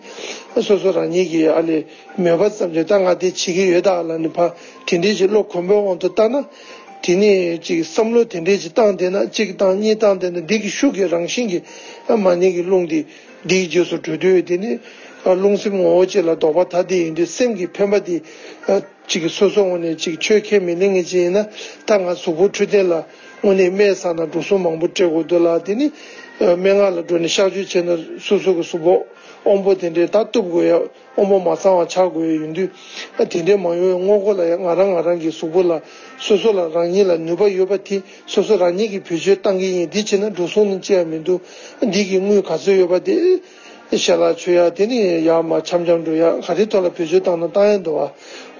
སོ་སོ་རང་ཉིད་ཀྱི་ཨ་ལས་མོས་པ་ཙམ་གྱིས་ད་ང་དེ་བྱེད་ཀྱི་ཡོད་ད་ལབ་ནས་ཕར་དེ་འདྲའི་ཅིག་བློ་གོམས་པའི་དབང་དུ་བཏང་ན། དེ་ནས་ཅིག་བསམ་བློ་དེ་འདྲའི་ཅིག་བཏང་བསྡད་ན། གཅིག་བཏང་གཉིས་བཏང་བསྡད་ན་འདི་གི་ཤུགས་ཀྱི་རང་བཞིན་གྱིས་མ་ཎི་གི་རླུང་འདི་འདིའི་རྗེས་སུ་འགྲོ་དུས། དེ་ནི་རླུང་སེམས་ངོ་བོ་གཅིག་ལ་ལྡོག་པ་ད་དེ་ཡིན་དུས་སེམས་ཀྱི་འཕེན་པ་དེ་གཅིག་གི་སོ་སོ་ངོས་ནས་གཅིག་ཆོས་ཁས་མི་ལེན་མཁན་ཅིག་ཡིན་ན། ད་ང་གཟུགས་པོ་འཕྲོད་བསྟེན་ལ་དངོས་གནས་སྨན་ཟ་ན་འགྲོ་སོང་མང་པོ་སྤྲད་དགོས་འདུག་ལ། དེ་ནི་སྨན་ཁང་ལ་འགྲོ་ནས་གཤག་བཅོས་བྱས་ན་སོ་སོ་གི་གཟུགས་པོ་དབང་པོ་དེ་འདྲའི་ད་གཏུབ་དགོས་ཡ། དབང་པོ་མ་ཚང་བ་ཆགས་དགོས་ཡ་ཡིན་དུས། ཨ་དེ་འདྲའི་མ་ཡོང་བའི་སྔོན་འགོག་ལ་ཡང་ང་རང་ང་རང་གི་གཟུགས་པོ་ལ་སོ་སོ་ལ་རང་ཉིད་ལ་ནུས་པ་ཡོད་པ་དེ་སོ་སོ་རང་ཉིད་ཀྱིས་བེད་སྤྱོད་བཏང་གི་ཡིན། དེ་བྱས་ན་འགྲོ་སོང་ནི་ཅི་ཡང་མི་འདུག་འདི་གི་དངུལ་ག་ཚོད་ཡོད་པ་དེ་ཞལ་ལག་མཆོད་ཡ། དེ་ནི་ཡར་མར་འཆམ་འཆམ་འགྲོ་ཡ། ག་རེ་ཐོག་ལ་བེད་སྤྱོད་བཏང་ན་བཏང་ཡ་འདུག་བ།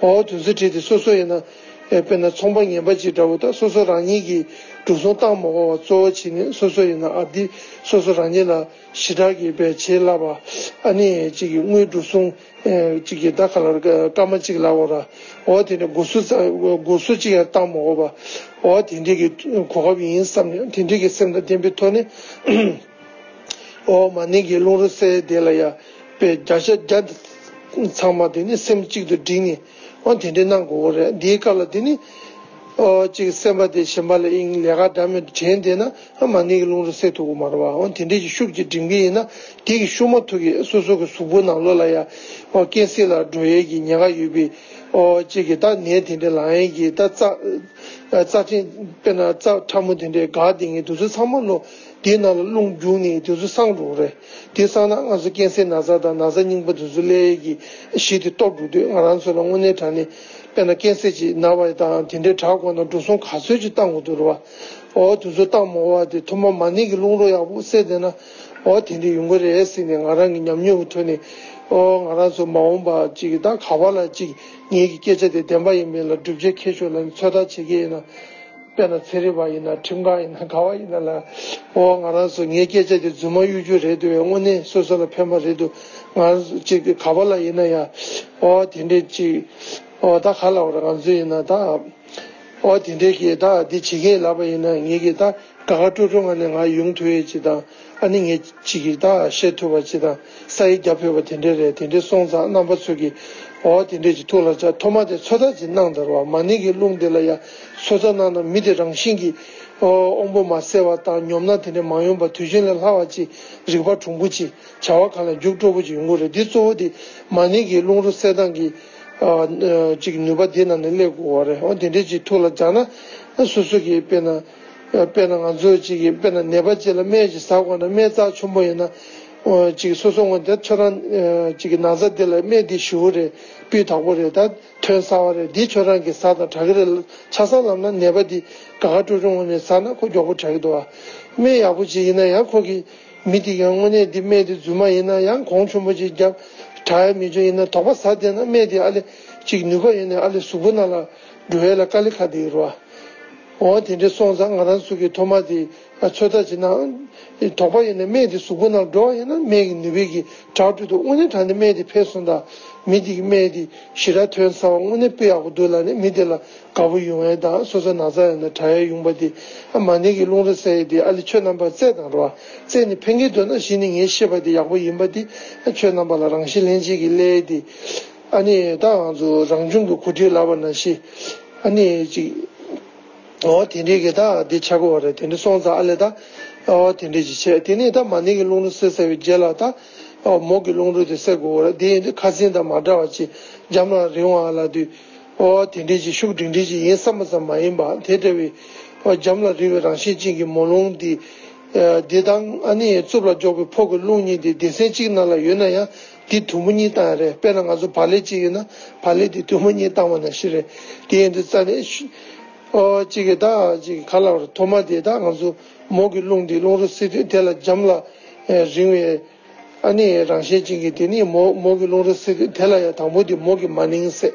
འོ་དུས་ཚོད་བྲིས་ཏེ་སོ་སོ་ཡིན་ན་ཨེ་དཔེར་ན་ཚོང་པ་ངན་པ་ཅིག་འདྲ་བོ་ད་སོ་སོ་རང་ཉིད་ཀྱིས་འགྲོ་སོང་བཏང་མ་དགོས་པ་གཙོ་བོ་བྱས་ནས་སོ་སོ་ཡིན་ན་ཨ་འདི་སོ་སོ་རང་ཉིད་ལ་ཞེ་དྲག་གི་བས་བྱེད་སླ་བ། ཨ་ནི་གཅིག་གི་དངུལ་འགྲོ་སོང་གཅིག་གི་ད་ག་ལ་སྐར་མ་གཅིག་ལ་འོ་ར། འོ་དེ་ནས་སྒོར་སུ་སྒོར་སུ་གཅིག་ཡང་བཏང་མ་དགོས་པ། འོ་དེ་འདྲའི་གི་གོ་སྐབས་ཡིན་བསམ་ནས་དེ་འདྲའི་གི་སེམས་དང་ལྡན་པའི་ཐོག་ནས། འོ་མ་ཎི་གི་རླུང་རོ་སེལ་དེ་ལ་ཡ་དཔེ་བརྒྱ་ཆ་བརྒྱ་ཚང་མ་དེ་ནི་སེམས་གཅིག་ཏུ་བསྒྲིལ་ནས། འོ་དེ་འདྲའི་གནང་དགོས་རེད། འདིའི་སྐབས་ལ་དེ་ནི། ཨོ་གཅིག་སེམས་པ་དེ་གཞན་པ་ལ་དབྱིངས་ལས་ཀ་འདྲ་མི་འདྲ་དྲན་བསྡད་ན་ཨ་མ་ཎི་གི་རླུང་རོ་སེལ་ཐུབ་ཀྱི་མ་རེད་བ། འོ་དེ་འདྲའི་གི་ཤུགས་ཀྱིས་སྒྲིམ་གྱི་ཡིན་ན་དེ་གི་ཤུགས་མ་ཐུག་གི་སོ་སོ་གི་གཟུགས་པོ་ནང་ལོགས་ལ་ཡ་ཨོ་རྐྱེན་སེལ་ལ་འགྲོ་ཡས་ཀྱི་ཉེན་ཁ་ཡོད་པའི་ཨོ་གཅིག་གི་ད་ནད་དེ་འདྲའི་ལངས་ཡས་ཀྱི་ད་རྩ་རྩ་ཕྲན་དཔེར་ན་རྩ་ཕྲ་མོ་དེ་འདྲའི་འགག་བསྡད་མཁན་དེ་ཚོ་ཚང་མ་ལོ། དེའི་ནང་ལ་རླུང་རྒྱུག་ནས་དེ་ཚོ་སངས་འགྲོ་གི་རེད། དེ་སངས་ན་ང་ཚོ་རྐྱེན་སེལ་ན་ཚ་དང་ན་ཚ་རྙིང་པ་དེ་ཚོ་སླེབས་ཀྱི་གཞི་དེ་རྟོགས་འགྲོ་དུས་ང་རང་ཚོ་ལ་དངོས་གནས་དྲང་གནས་དཔེར་ན་རྐྱེན་སེལ་ཅིག་ན་བ་དང་དེ་འདྲའི་དྲག་དགོས་ན་འགྲོ་སོང་ག་ཚོད་ཅིག་བཏང་དགོས་འདུག་རེད་བ། འོ་དེ་ཚོ་བཏང་མ་དགོས་པ་དེ་ཐོག་མ་མ་ཎི་གི་རླུང་རོ་ཡག་པོ་སེལ་བསྡད་ན་འོ་དེ་འདྲ་ཡོང་གི་རེད་ཟེར་ནས་ང་རང་གི་ཉམས་མྱོང་གི་ཐོག་ནས་འོ་ང་རང་ཚོ་མ་འོངས་པ་ཅིག་ད་ག་བ་ལ་ཅིག་ངེད་ཀྱི་སྐད་ཆ་དེ་བདེན་པ་ཡིན་མིན་ལ་སྒྲུབ་བྱེད་མཁས་ཤོས་ལ་ཚོད་ལྟ་བྱེད་ཀྱི་ཡིན་ན། དཔེར་ན་ཚན་རིག་པ་ཡིན་ན་ཁྲིམས་ཁང་ཡིན་ན་ག་བ་ཡིན་ན་ལ། འོ་ང་རང་ཚོ་ངའི་སྐད་ཆ་དེ་རྫུན་མ་གཡོ་སྒྱུ་རེད་འདུག་བས། དངོས་གནས་སོ་སོ་ལ་ཕན་པ་རེད་འདུག་ང་རང་ཚོ་གཅིག་ག་བ་ལ་ཡིན་ན་ཡང་འོ་དེ་འདྲས་གཅིག་འོ་ད་ག་ལ་འོ་ར་ང་ཚོ་ཡིན་ན་ད་འོ་དེ་འདྲས་ཀྱི་ད་འདི་བྱེད་མཁན་ལབ་པ་ཡིན་ན་ངེད་ཀྱི་ད་དགའ་དགའ་སྤྲོ་སྤྲོ་ངང་ནས་ང་ཡོང་ཐུབ་ཡས་ཅིག་དང་། ཨ་ནི་ངས་གཅིག་གིས་ད་བཤད་ཐུབ་པ་ཅིག་དང་ས་ཡིག་རྒྱབ་ཕོད་པ་དེ་འདྲས་རེད། དེ་འདྲས་སོང་ཙང་རྣམ་པ་ཚོ་གིས་འོ་དེ་འདྲས་ཀྱི་ཐུགས་ལ་ཆགས། ཐོག་མ་དེ་ཚོད་ལྟ་ཅིག་གནང་དང་རོགས། མ་ཎི་གི་རླུང་དེ་ལ་ཡ་ཚོད་ལྟ་གནང་ན་མི་དེ་རང་བཞིན་གྱིས་འོ་དབང་པོ་མ་གསལ་བ་དང་ཉོབ་སྣང་དེ་འདྲས་མ་ཡོང་པ་དུས་རྒྱུན་ལས་སླ་བ་ཅིག་རིག་པ་གྲུང་པོ་ཅིག་བྱ་བ་གང་ལ་འཇུག་སྤྲོ་པོ་ཅིག་ཡོང་གི་རེད། འདི་གཙོ་བོ་དེ་མ་ཎི་གི་རླུང་རོ་གསལ་སྟངས་ཀྱི་ཨ་ཨ་ཅིག་ནུས་པ་དེ་ནང་ནས་སླེབས་དགོས་པ་རེད། འོ་དེ་འདྲས་ཅིག་ཐུགས་ལ་འཇགས་ན་སོ་སོ་གིས་དཔེར་ན། དཔེར་ན་ང་ཚོ་གཅིག་གིས་དཔེར་ན་ནད་པ་གཅིག་ལ་སྨན་ཅིག་ཟ་དགོས་ན་སྨན་རྩ་ཆེན་པོ་ཡིན་ན། ཨོ་གཅིག་སོ་སོ་ངོས་དེ་ཁྱོད་རང་གཅིག་གི་ན་ཚ་དེ་ལ་སྨན་འདི་ཞེ་པོ་རེད། སྤུས་དག་པོ་རེད། ད་ཐོན་གསར་བ་རེད། འདི་ཁྱོད་རང་གིས་ཟ་དང་དྲག་གི་རེད། ཆ་ཚང་ལབ་ན་ནད་པ་འདི་དགའ་དགའ་སྤྲོ་སྤྲོ་ངོས་ནས་ཟ་ན་ཁོ་མགྱོགས་པོ་དྲག་གི་འདུག་བ། སྨན་ཡག་པོ་ཅིག་ཡིན་ན་ཡང་ཁོ་གི་མི་དེ་ཡང་དངོས་གནས་འདི་སྨན་འདི་རྫུན་མ་ཡིན་ན་ཡང་གོང་ཆེན་པོ་ཅིག་བརྒྱབ་དྲག་ཡ་མི་འཇོག་ཡིན་ན་དོགས་པ་ཟ་བསྡད་ན་སྨན་འདི་ཨ་ལེ་གཅིག་ནུས་པ་ཡོད་ནས་ཨ་ལེ་གཟུགས་པོ་ནང་ལ་འགྲོ་ཡས་ལ་དཀའ་ལས་ཁག་འདུག་རོ། འོ་དེ་འདྲ་སོང་ཙང་ང་རང་ཚོ་གི་ཐོག་མ་དེ་ཚོད་ལྟ་བྱེད་ན། དོགས་པ་ཡོད་ན་སྨན་དེ་གཟུགས་པོ་ནང་འགྲོ་བ་ཡིན་ན་སྨན་གྱི་ནུས་པའི་གི་དྲག་སྤྲོས་དུ་དངོས་གནས་དྲང་གནས་སྨན་དེ་ཕེབས་སོང་དང་མི་དེ་གི་སྨན་དེ་ཞེ་དྲག་ཐོན་ས་བ་དངོས་གནས་དཔེ་ཡག་པོ་འདུག་ལབ་ནས་མི་དེ་ལ་དགའ་པོ་ཡོང་ཡས་དང་སོ་སོ་ན་ཚ་ཡོད་ན་དྲག་ཡས་ཡོང་པ་དེ་མ་ཎི་གི་རླུང་རོ་སེལ་ཡས་དེ་ཨ་ལེ་ཁྱོད་རྣམ་པ་རྩེ་དང་རོ། རྩེ་ནས་ཕན་གྱི་འདུག་ན་གཞི་ནས་ངས་ཤེས་པ་དེ་ཡག་པོ་ཡིན་པ་དེ་ཁྱོད་རྣམ་པ་ལ་རང་ཤི་ལྷན་སྐྱེས་ཀྱི་ཀླད་དེ་ཨ་ནི་ད་ང་ཚོ་རང་བྱུང་གི་གོ་སྒྲིག་ལབ་པ་ནང་བཞིན། ཨ་ནི་ཅིག་འོ་དེ་འདྲའི་གི་ད་འདི་ཆགས་ཀྱི་ཡོད་རེད། དེ་འདྲ་སོང་ཙང་ཨ་ལས་ད་འོ་དེ་འདྲའི་ཅིག་བྱས། དེ་ནས་ད་མ་ནིང་གི་རླུང་རོ་བསལ་ཚར་བའི་རྗེས་ལ་ད་འོ་མོ་གི་རླུང་རོ་དེ་བསལ་དགོས་ཡོད་རེད། དེ་ཡིན་དུས་ཁ་སང་དང་མ་འདྲ་བ་ཅིག་འཇམ་ལ་རིང་བ་ལབ་དུས་འོ་དེ་འདྲའི་ཅིག་ཤུགས་སྒྲིང་སྒྲིང་ཅིག་ཡིན་ས་མ་ཚང་མ་ཡིན་པ། དེ་འདྲ་བའི་འོ་འཇམ་ལ་རིང་བའི་རང་བཞིན་ཅན་གྱི་མོ་རླུང་འདི་འདི་དང་ཨ་ནི་རྩུབ་ལ་འཇོག་པའི་ཕོ་གི་རླུང་གཉིས་དེ་སྡེ་ཚན་གཅིག་ནང་ལ་ཡོད་ན་ཡང་། དེ་དུམ་བུ་གཉིས་བཏང་ཡ་རེད། དཔེར་ན་ང་ཚོ་བག་ལེབ་གཅིག་ཡོད་ན་བག་ལེབ་དེ་དུམ་བུ་གཉིས་བཏང་བ་ནང་བཞིན་རེད། དེ་ཡིན་དུས་རྩ་ནས་ཤུ་ཨོ་གཅིག་གི་ད་གཅིག་གི་ཁ་ལག་རུ་ཐོག་མ་དེ་ད་ང་ཚོ་མོ་གི་རླུང་དེ་རླུང་རོ་བསལ་དུས་དེ་ལ་འཇམ་ལ་ཨེ་རིང་བའི་ཨ་ནི་རང་བཞིན་ཅན་གྱི་དེ་ནི་མོ་མོ་གི་རླུང་རོ་བསལ་དུས་དེ་ལ་ཡང་དང་པོ་དེ་མོ་གི་མ་ནིང་བསལ།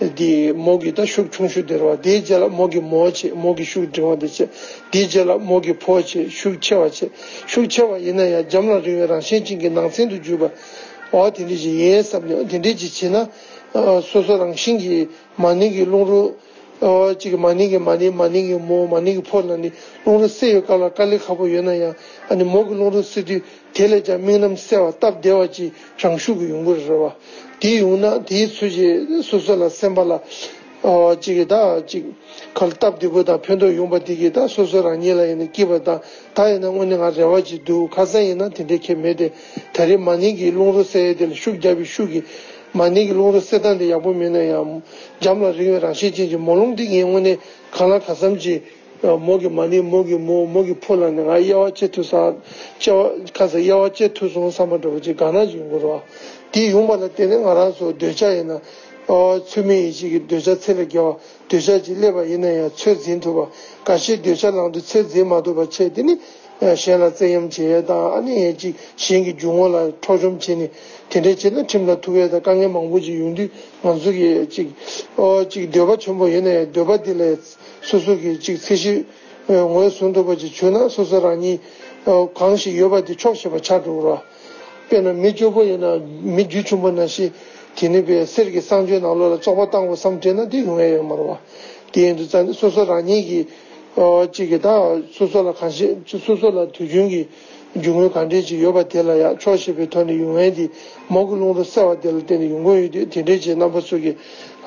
དེ་མོ་གི་ད་ཤུགས་ཆུང་ཤོས་དེ་རེད་བ། དེའི་རྗེས་ལ་མོ་གི་མོ་བྱས། མོ་གི་ཤུགས་འབྲིང་བ་དེ་བྱས། དེའི་རྗེས་ལ་མོ་གི་ཕོ་བྱས། ཤུགས་ཆེ་བ་བྱས། ཤུགས་ཆེ་བ་ཡིན་ན་ཡང་འཇམ་ལ་རིང་བའི་རང་བཞིན་ཅན་གྱི་ནང་ཚན་དུ་གྱུར་པ། འོ་དེ་འདྲ་ཞིག་ཡིན་བསམ་ནས། འོ་དེ་འདྲ་ཅིག་བྱས་ན་ཨ་སོ་སོ་རང་བཞིན་གྱིས་མ་ནིང་གི་རླུང་རོ། འོ་གཅིག་གི་མ་ནིང་གི་མ་ནིང་། མ་ནིང་གི་མོ། མ་ནིང་གི་ཕོ་ལ་ནི་རླུང་རོ་བསལ་ཡོད་སྐབས་ལ་དཀའ་ལས་ཁག་པོ་ཡོད་ན་ཡང་། ཨ་ནི་མོ་གི་རླུང་རོ་བསལ་དུས་དེ་ལས་ཀྱང་དམིགས་རྣམ་གསལ་བ་སྟབས་བདེ་བ་ཅིག་རང་ཤུགས་ཀྱིས་ཡོང་གི་རེད་བ། དེ་ཡོང་ན་དེའི་ཚུལ་གྱིས་སོ་སོ་ལ་སེམས་པ་ལ་ཨོ་གཅིག་གི་ད་གཅིག་ག་ལ་སྟབས་བདེ་པོ་དང་ཕན་ཐོགས་ཡོང་པ་དེ་གིས་ད་སོ་སོ་རང་ཉིད་ལ་ཡིན་ན་སྐྱིད་པ་དང་། ད་ཡིན་ན་དངོས་གནས་ང་རེ་བ་ཅིག་འདུག་ཁ་སང་ཡིན་ན་དེ་འདྲའི་ཁྱད་མེད་དེ། ད་རེས་མ་ནིང་གི་རླུང་རོ་བསལ་ཡས་དེ་ལ་ཤུགས་རྒྱབ་པའི་ཤུགས་ཀྱིས་མ་ནིང་གི་རླུང་རོ་བསལ་སྟངས་དེ་ཡག་པོ་མེད་ན་ཡང་། འཇམ་ལ་རིང་བའི་རང་བཞིན་ཅན་གྱི་མོ་རླུང་དེ་ངས་དངོས་གནས་གང་ལ་གང་འཚམ་ཅིག་མོ་གི་མ་ནིང་མོ་གི་མོ། མོ་གི་ཕོ་ལ་ནི་ང་དབྱེ་བ་ཕྱེ་ཐུབ་སོང་། དབྱེ་བ་ཁ་སང་དབྱེ་བ་ཕྱེ་ཐུབ་སོང་བསམ་པ་འདྲ་བོ་ཅིག་དགའ་སྣང་ཅིག་ཡོང་གི་རེད་བ། དེ་ཡོང་པ་ལ་བརྟེན་ནས་ང་རང་ཚོ་འདོད་ཆགས་ཡིན་ན། ཨོ་ཚུལ་མིན་ཡིད་བྱེད་ཀྱི་འདོད་ཆགས་ཚད་ལས་བརྒལ་བ། འདོད་ཆགས་ཅིག་སླེབས་པ་ཡིན་ན་ཡང་ཚོད་འཛིན་ཐུབ་པ། འགའ་ཤས་འདོད་ཆགས་ལངས་དུས་ཚོད་འཛིན་མ་ཐུབ་པ་བྱས། དེ་ནི་གཞན་ལ་བཙན་གཡེམ་བྱེད་ཡས་དང་། ཨ་ནི་ཡང་ཅིག་གཞན་གྱི་རྒྱུ་ངོ་ལ་འཕྲོག་བཅོམ་བྱས་ནས་དེ་འདྲ་བྱས་ན་ཁྲིམས་ལ་ཐུག་ཡས་དང་། དཀའ་ངལ་མང་པོ་ཅིག་ཡོང་དུས་ང་ཚོ་གི་ཅིག་ཨོ་ཅིག་འདོད་པ་ཆེན་པོ་ཡོད་ན་ཡང་འདོད་པ་དེ་ལས་སོ་སོ་གི་ཅིག་ཚད་གཞི་ངོས་བཟུང་ཐུབ་པ་ཅིག་བྱུང་ན། སོ་སོ་རང་ཉིད་གང་ཞིག་ཡོད་པ་དེ་ཆོག་ཤེས་པ་ཆགས་འགྲོ་གི་རེད་བ། དཔེར་ན་མི་སྐྱོ་པོ་ཡིན་ན། མི་རྒྱུ་ཆུང་པོ་ནང་བཞིན་དེ་ནི་པའི་གསེར་གྱི་གསང་སྤྱོད་ནང་ལོགས་ལ་བཙོག་པ་བཏང་དགོས་བསམ་དྲན་ན་དེ་ཡོང་ཡ་ཡོད་མ་རེད་བ། དེ་ཡིན་དུས་ཙང་ནི་སོ་སོ་རང་ཉིད་ཀྱིས་ཨོ་གཅིག་གིས་ད་སོ་སོ་ལ་གང་ཤེས། སོ་སོ་ལ་དུས་རྒྱུན་གྱི་རྒྱུ་དངོས་གང་འདྲས་ཅིག་ཡོད་པ་དེ་ལ་ཡང་ཆོག་ཤེས་པའི་ཐོག་ནས་ཡོང་ཡས་དེ་མོ་གི་རླུང་རོ་བསལ་བ་དེ་ལ་བརྟེན་ནས་ཡོང་གི་ཡོད་དུས། དེ་འདྲས་ཅིག་རྣམ་པ་ཚོ་གིས་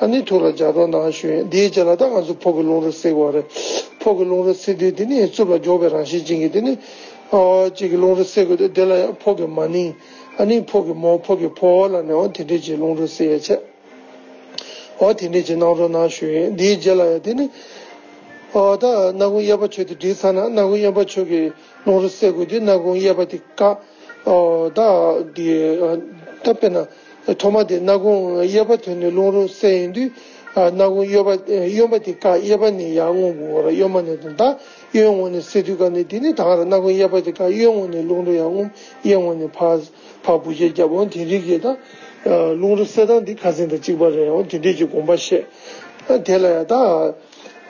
ཨ་ནི་ཐུགས་ལ་འཇགས་རོགས་གནང་ཞུ་ཡིན། དེའི་རྗེས་ལ་ད་ང་ཚོ་ཕོ་གི་རླུང་རོ་བསལ་དགོས་རེད། ཕོ་གི་རླུང་རོ་བསལ་དུས་དེ་ནི་རྩུབ་ལ་འཇོག་པའི་རང་བཞིན་ཅན་གྱི་དེ་ནི། ཨོ་གཅིག་གི་རླུང་རོ་བསལ་དགོས་དུས་དེ་ལ་ཡང་ཕོ་གི་མ་ནིང་། ཨ་ནི་ཕོ་གི་མོ། ཕོ་གི་ཕོ་ལ་ནི་འོ་དེ་འདྲས་ཀྱི་རླུང་རོ་བསལ་ཡ་བྱས། འོ་དེ་འདྲས་ཀྱི་གནང་རོགས་གནང་ཞུ་ཡིན། དེའི་རྗེས་ལ་ཡང་དེ་ནི་ཨོ་ད་སྣ་ཁུང་གཡས་པ་ཕྱོགས་དེ་སྒྲིག་ཚར་ན། སྣ་ཁུང་གཡོན་པ་ཕྱོགས་ཀྱི་རླུང་རོ་བསལ་དགོས་དུས་སྣ་ཁུང་གཡས་པ་དེ་བཀག་ཨོ་ད་དེ་ད་དཔེར་ན། ཐོག་མ་དེ་སྣ་ཁུང་གཡས་པ་ཐོན་ནས་རླུང་རོ་བསལ་ཡིན་དུས། ཨ་སྣ་ཁུང་གཡོན་པ་གཡོན་པ་དེ་བཀག་གཡས་པ་ནས་ཡར་རྔུབ་དགོས་ར། གཡོན་མ་ནས་དང་། ད་གཡོན་ངོས་ནས་བསལ་དུས་ག་ནས་དེ་ནི་ད་ག་ར་སྣ་ཁུང་གཡས་པ་དེ་བཀག་གཡོན་ངོས་ནས་རླུང་རོ་ཡར་རྔུབ། གཡས་ངོས་ནས་ཕར་ཕར་འབུད་རྒྱག་རྒྱབ། འོ་དེ་རིགས་ཀྱི་ད་རླུང་རོ་བསལ་སྟངས་འདི་ཁ་སང་དང་གཅིག་པ་རེད། འོ་དེ་འདྲས་ཀྱི་དགོངས་པ་བཞེས། ཨ་དེ་ལ་ཡང་ད།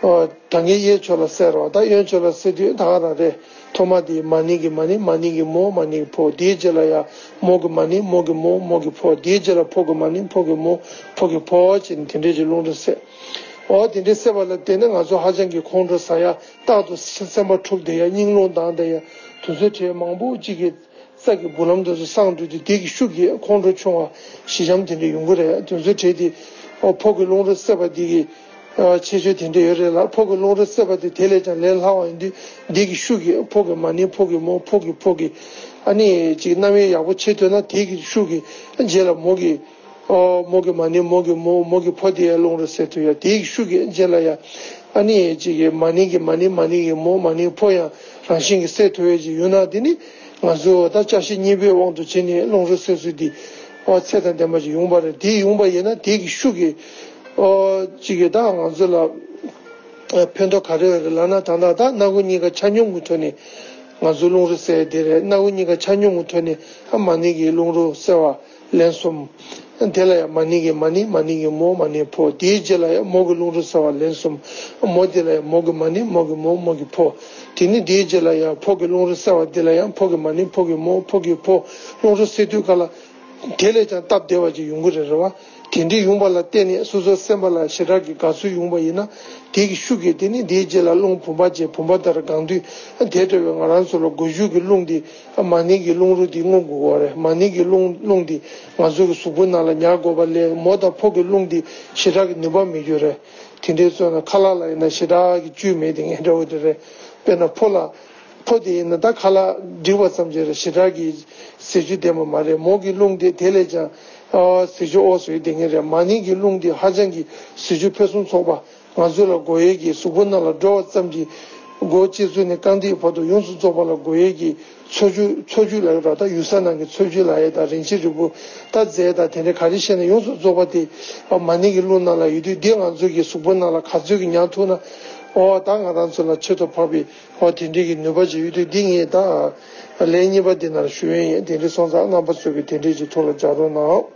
ཨོ་ད་ངས་གཡས་ཕྱོགས་ལ་བསལ་རོགས། ད་གཡོན་ཕྱོགས་ལ་བསལ་དུས་ད་ག་རང་རེད། ཐོག་མ་དེ་མ་ནིང་གི་མ་ནིང་། མ་ནིང་གི་མོ། མ་ནིང་གི་ཕོ། དེའི་རྗེས་ལ་ཡང་མོ་གི་མ་ནིང་། མོ་གི་མོ། མོ་གི་ཕོ། དེའི་རྗེས་ལ་ཕོ་གི་མ་ནིང་། ཕོ་གི་མོ། ཕོ་གི་ཕོ་བྱས་ནས་དེ་འདྲས་ཀྱི་རླུང་རོ་བསལ། ཨོ་དེ་འདྲས་བསལ་བ་ལ་བརྟེན་ནས་ང་ཚོ་ཧ་ཅང་གི་ཁོང་ཁྲོ་ཟ་ཡ། རྟག་ཏུ་སེམས་པ་འཁྲུག་བསྡད་ཡ། སྙིང་རླུང་ལྡང་བསྡད་ཡ། དེ་ཚོའི་གྲས་མང་པོ་གཅིག་གི་རྩ་གི་སྦུག་ལམ་དེ་ཚོ་སངས་འགྲོ་དུས་དེ་གི་ཤུགས་ཀྱིས་ཁོང་ཁྲོ་ཆུང་བ་ཞི་འཇམ་དེ་འདྲ་ཡོང་གི་རེད། དེ་ཚོའི་གྲས་དེ་ཨོ་ཕོ་གི་རླུང་རོ་བསལ་བ་དེ་གི་ཨ་ཁྱད་ཆོས་དེ་འདྲ་ཡོད་རེད་ལ། ཕོ་གི་རླུང་རོ་བསལ་བ་དེ་དེ་ལས་ཀྱང་ལས་སླ་བ་ཡིན་དུས་དེ་གི་ཤུགས་ཀྱིས་ཕོ་གི་མ་ནིང་། ཕོ་གི་མོ། ཕོ་གི་ཕོ་གི་ཨ་ནི་ཅིག་རྣམ་དབྱེ་ཡག་པོ་ཕྱེ་ཐུབ་ན། དེ་གི་ཤུགས་ཀྱིས་རྗེས་ལ་མོ་གི་ཨོ་མོ་གི་མ་ནིང་། མོ་གི་མོ། མོ་གི་ཕོ་དེ་ཡང་རླུང་རོ་བསལ་ཐུབ་ཡ། དེ་གི་ཤུགས་ཀྱིས་རྗེས་ལ་ཡང་ཨ་ནི་ཅིག་གི་མ་ནིང་གི་མ་ནིང་། མ་ནིང་གི་མོ། མ་ནིང་ཕོ་ཡང་རང་བཞིན་གྱིས་བསལ་ཐུབ་ཡ་ཅིག་ཡོད་ན། དེ་ནི་ང་ཚོ་ད་བསྐྱར་ཞིབ་གཉིས་པའི་དབང་དུ་བྱས་ནས་རླུང་རོ་བསལ་ཚུལ་འདི་ཨོ་ཚད་དང་ལྡན་པ་ཅིག་ཡོང་བ་རེད། དེ་ཡོང་བ་ཡིན་ན་དེ་གི་ཤུགས་ཀྱིས་ཨོ་ཅིག་གི་ད་ང་ཚོ་ལ་ཕན་ཐོགས་ག་རེ་ཡོད་རེད་ལབ་ན། ད་ལྟ་ད་སྣ་ཁུང་གཉིས་ཀ་ཆ་སྙོམས་ཀྱི་ཐོག་ནས་ང་ཚོ་རླུང་རོ་བསལ་ཡ་དེ་རེད། སྣ་ཁུང་གཉིས་ཀ་ཆ་སྙོམས་ཀྱི་ཐོག་ནས་ཨ་མ་ནིང་གི་རླུང་རོ་བསལ་བ་ལན་གསུམ། དེ་ལ་ཡང་མ་ནིང་གི་མ་ནིང་། མ་ནིང་གི་མོ། མ་ནིང་ཕོ། དེའི་རྗེས་ལ་ཡང་མོ་གི་རླུང་རོ་བསལ་བ་ལན་གསུམ། མོ་དེ་ལ་ཡང་མོ་གི་མ་ནིང་། མོ་གི་མོ། མོ་གི་ཕོ། དེ་ནི་དེའི་རྗེས་ལ་ཡང་ཕོ་གི་རླུང་རོ་བསལ་བ་དེ་ལ་ཡང་ཕོ་གི་མ་ནིང་། ཕོ་གི་མོ། ཕོ་གི་ཕོ། རླུང་རོ་བསལ་དུས་ག་ལ་དེ་ལས་ཀྱང་སྟབས་བདེ་བ་ཅིག་ཡོང་གི་རེད། རེད་བ། དེ་འདྲའི་ཡོང་བ་ལ་བརྟེན་ནས་སོ་སོའི་སེམས་པ་ལ་ཞེ་དྲག་གི་དགའ་བསུ་ཡོང་བ་ཡིན་ན། དེ་གི་ཤུགས་ཀྱིས་དེ་ནི་དེའི་རྗེས་ལ་རླུང་བུམ་པ་བྱས། བུམ་པ་ལྟར་གང་དུས་དེ་འདྲ་བའི་ང་རང་ཚོ་ལ་སྒོ་ཕྱུགས་ཀྱི་རླུང་འདི་མ་ནིང་གི་རླུང་རོ་འདི་རྔུབ་དགོས་པ་རེད། མ་ནིང་གི་རླུང་རླུང་འདི་ང་ཚོ་གི་གཟུགས་པོའི་ནང་ལ་ཉར་དགོས་པ་ལས་མོ་དང་ཕོ་གི་རླུང་འདི་ཞེ་དྲག་གི་ནུས་པ་མེད་རྒྱུ་རེད། དེ་འདྲའི་ཚོ་ན་ཁ་ལག་ལ་ཡིན་ན་ཞེ་དྲག་གི་བཅུད་མེད་དེ་ངན་འདྲ་བོ་དེ་རེད། དཔེར་ན་ཕོ་ལ། ཕོ་དེ་ཡིན་ན་ད་ཁ་ལག་འགྲིག་པ་ཙམ་ཅིག་རེད། ཞེ་དྲག་གི་ཟས་བཅུད་ལྡན་པ་མ་རེད། མོ་གི་རླུང་དེ་དེ་ལས་ཀྱང་ཟས་བཅུད་འོ་བཟོ་ཡི་དེ་ངན་རེད། མ་ནིང་གི་རླུང་དེ་ཧ་ཅང་གི་ཟས་བཅུད་ཕུན་སུམ་ཚོགས་པ། ང་ཚོ་ལ་དགོས་ཡས་ཀྱི་གཟུགས་པོ་ནང་ལ་འགྲོ་བ་ཙམ་གྱིས་མགོ་ལྕེ་ཚུ་ནས་རྐང་མཐིལ་བར་དུ་ཡོངས་སུ་རྫོགས་པ་ལ་དགོས་ཡས་ཀྱི་འཚོ་བཅུད། འཚོ་བཅུད་ལ་ཡོད་ར། ད་ཡུལ་ས་ནང་གི་འཚོ་བཅུད་ལ་ཡོད། ད་རིན་ཆེན་རིལ་བུ། ད་རྫས་དང་དེ་འདྲ་ག་རེ་བཤད་ན་ཡོངས་སུ་རྫོགས་པ་དེ་མ་ནིང་གི་རླུང་ནང་ལ་ཡོད་དུས། འདི་ང་ཚོ་གི་གཟུགས་པོ་ནང་ལ་ག་ཚོད་ཀྱི་ཉར་ཐུབ་ན། ཨོ་ད་ང་རང་ཚོ་ལ་ཁྱད་དུ་འཕགས་པའི་ཨོ་དེ་འདྲའི་གི་ནུས་པ་ཅིག་ཡོད་དུས། འདི་ངས་ད་ལན་གཉིས་པ་འདི་ནང་ཞུ་ཡས་ཡིན། དེ་འདྲའི་སོང་ཙང་རྣམ་པ་ཚོ་གི་དེ་འདྲའི་ཅིག་ཐུགས་ལ་འཇགས་རོགས་གནང་།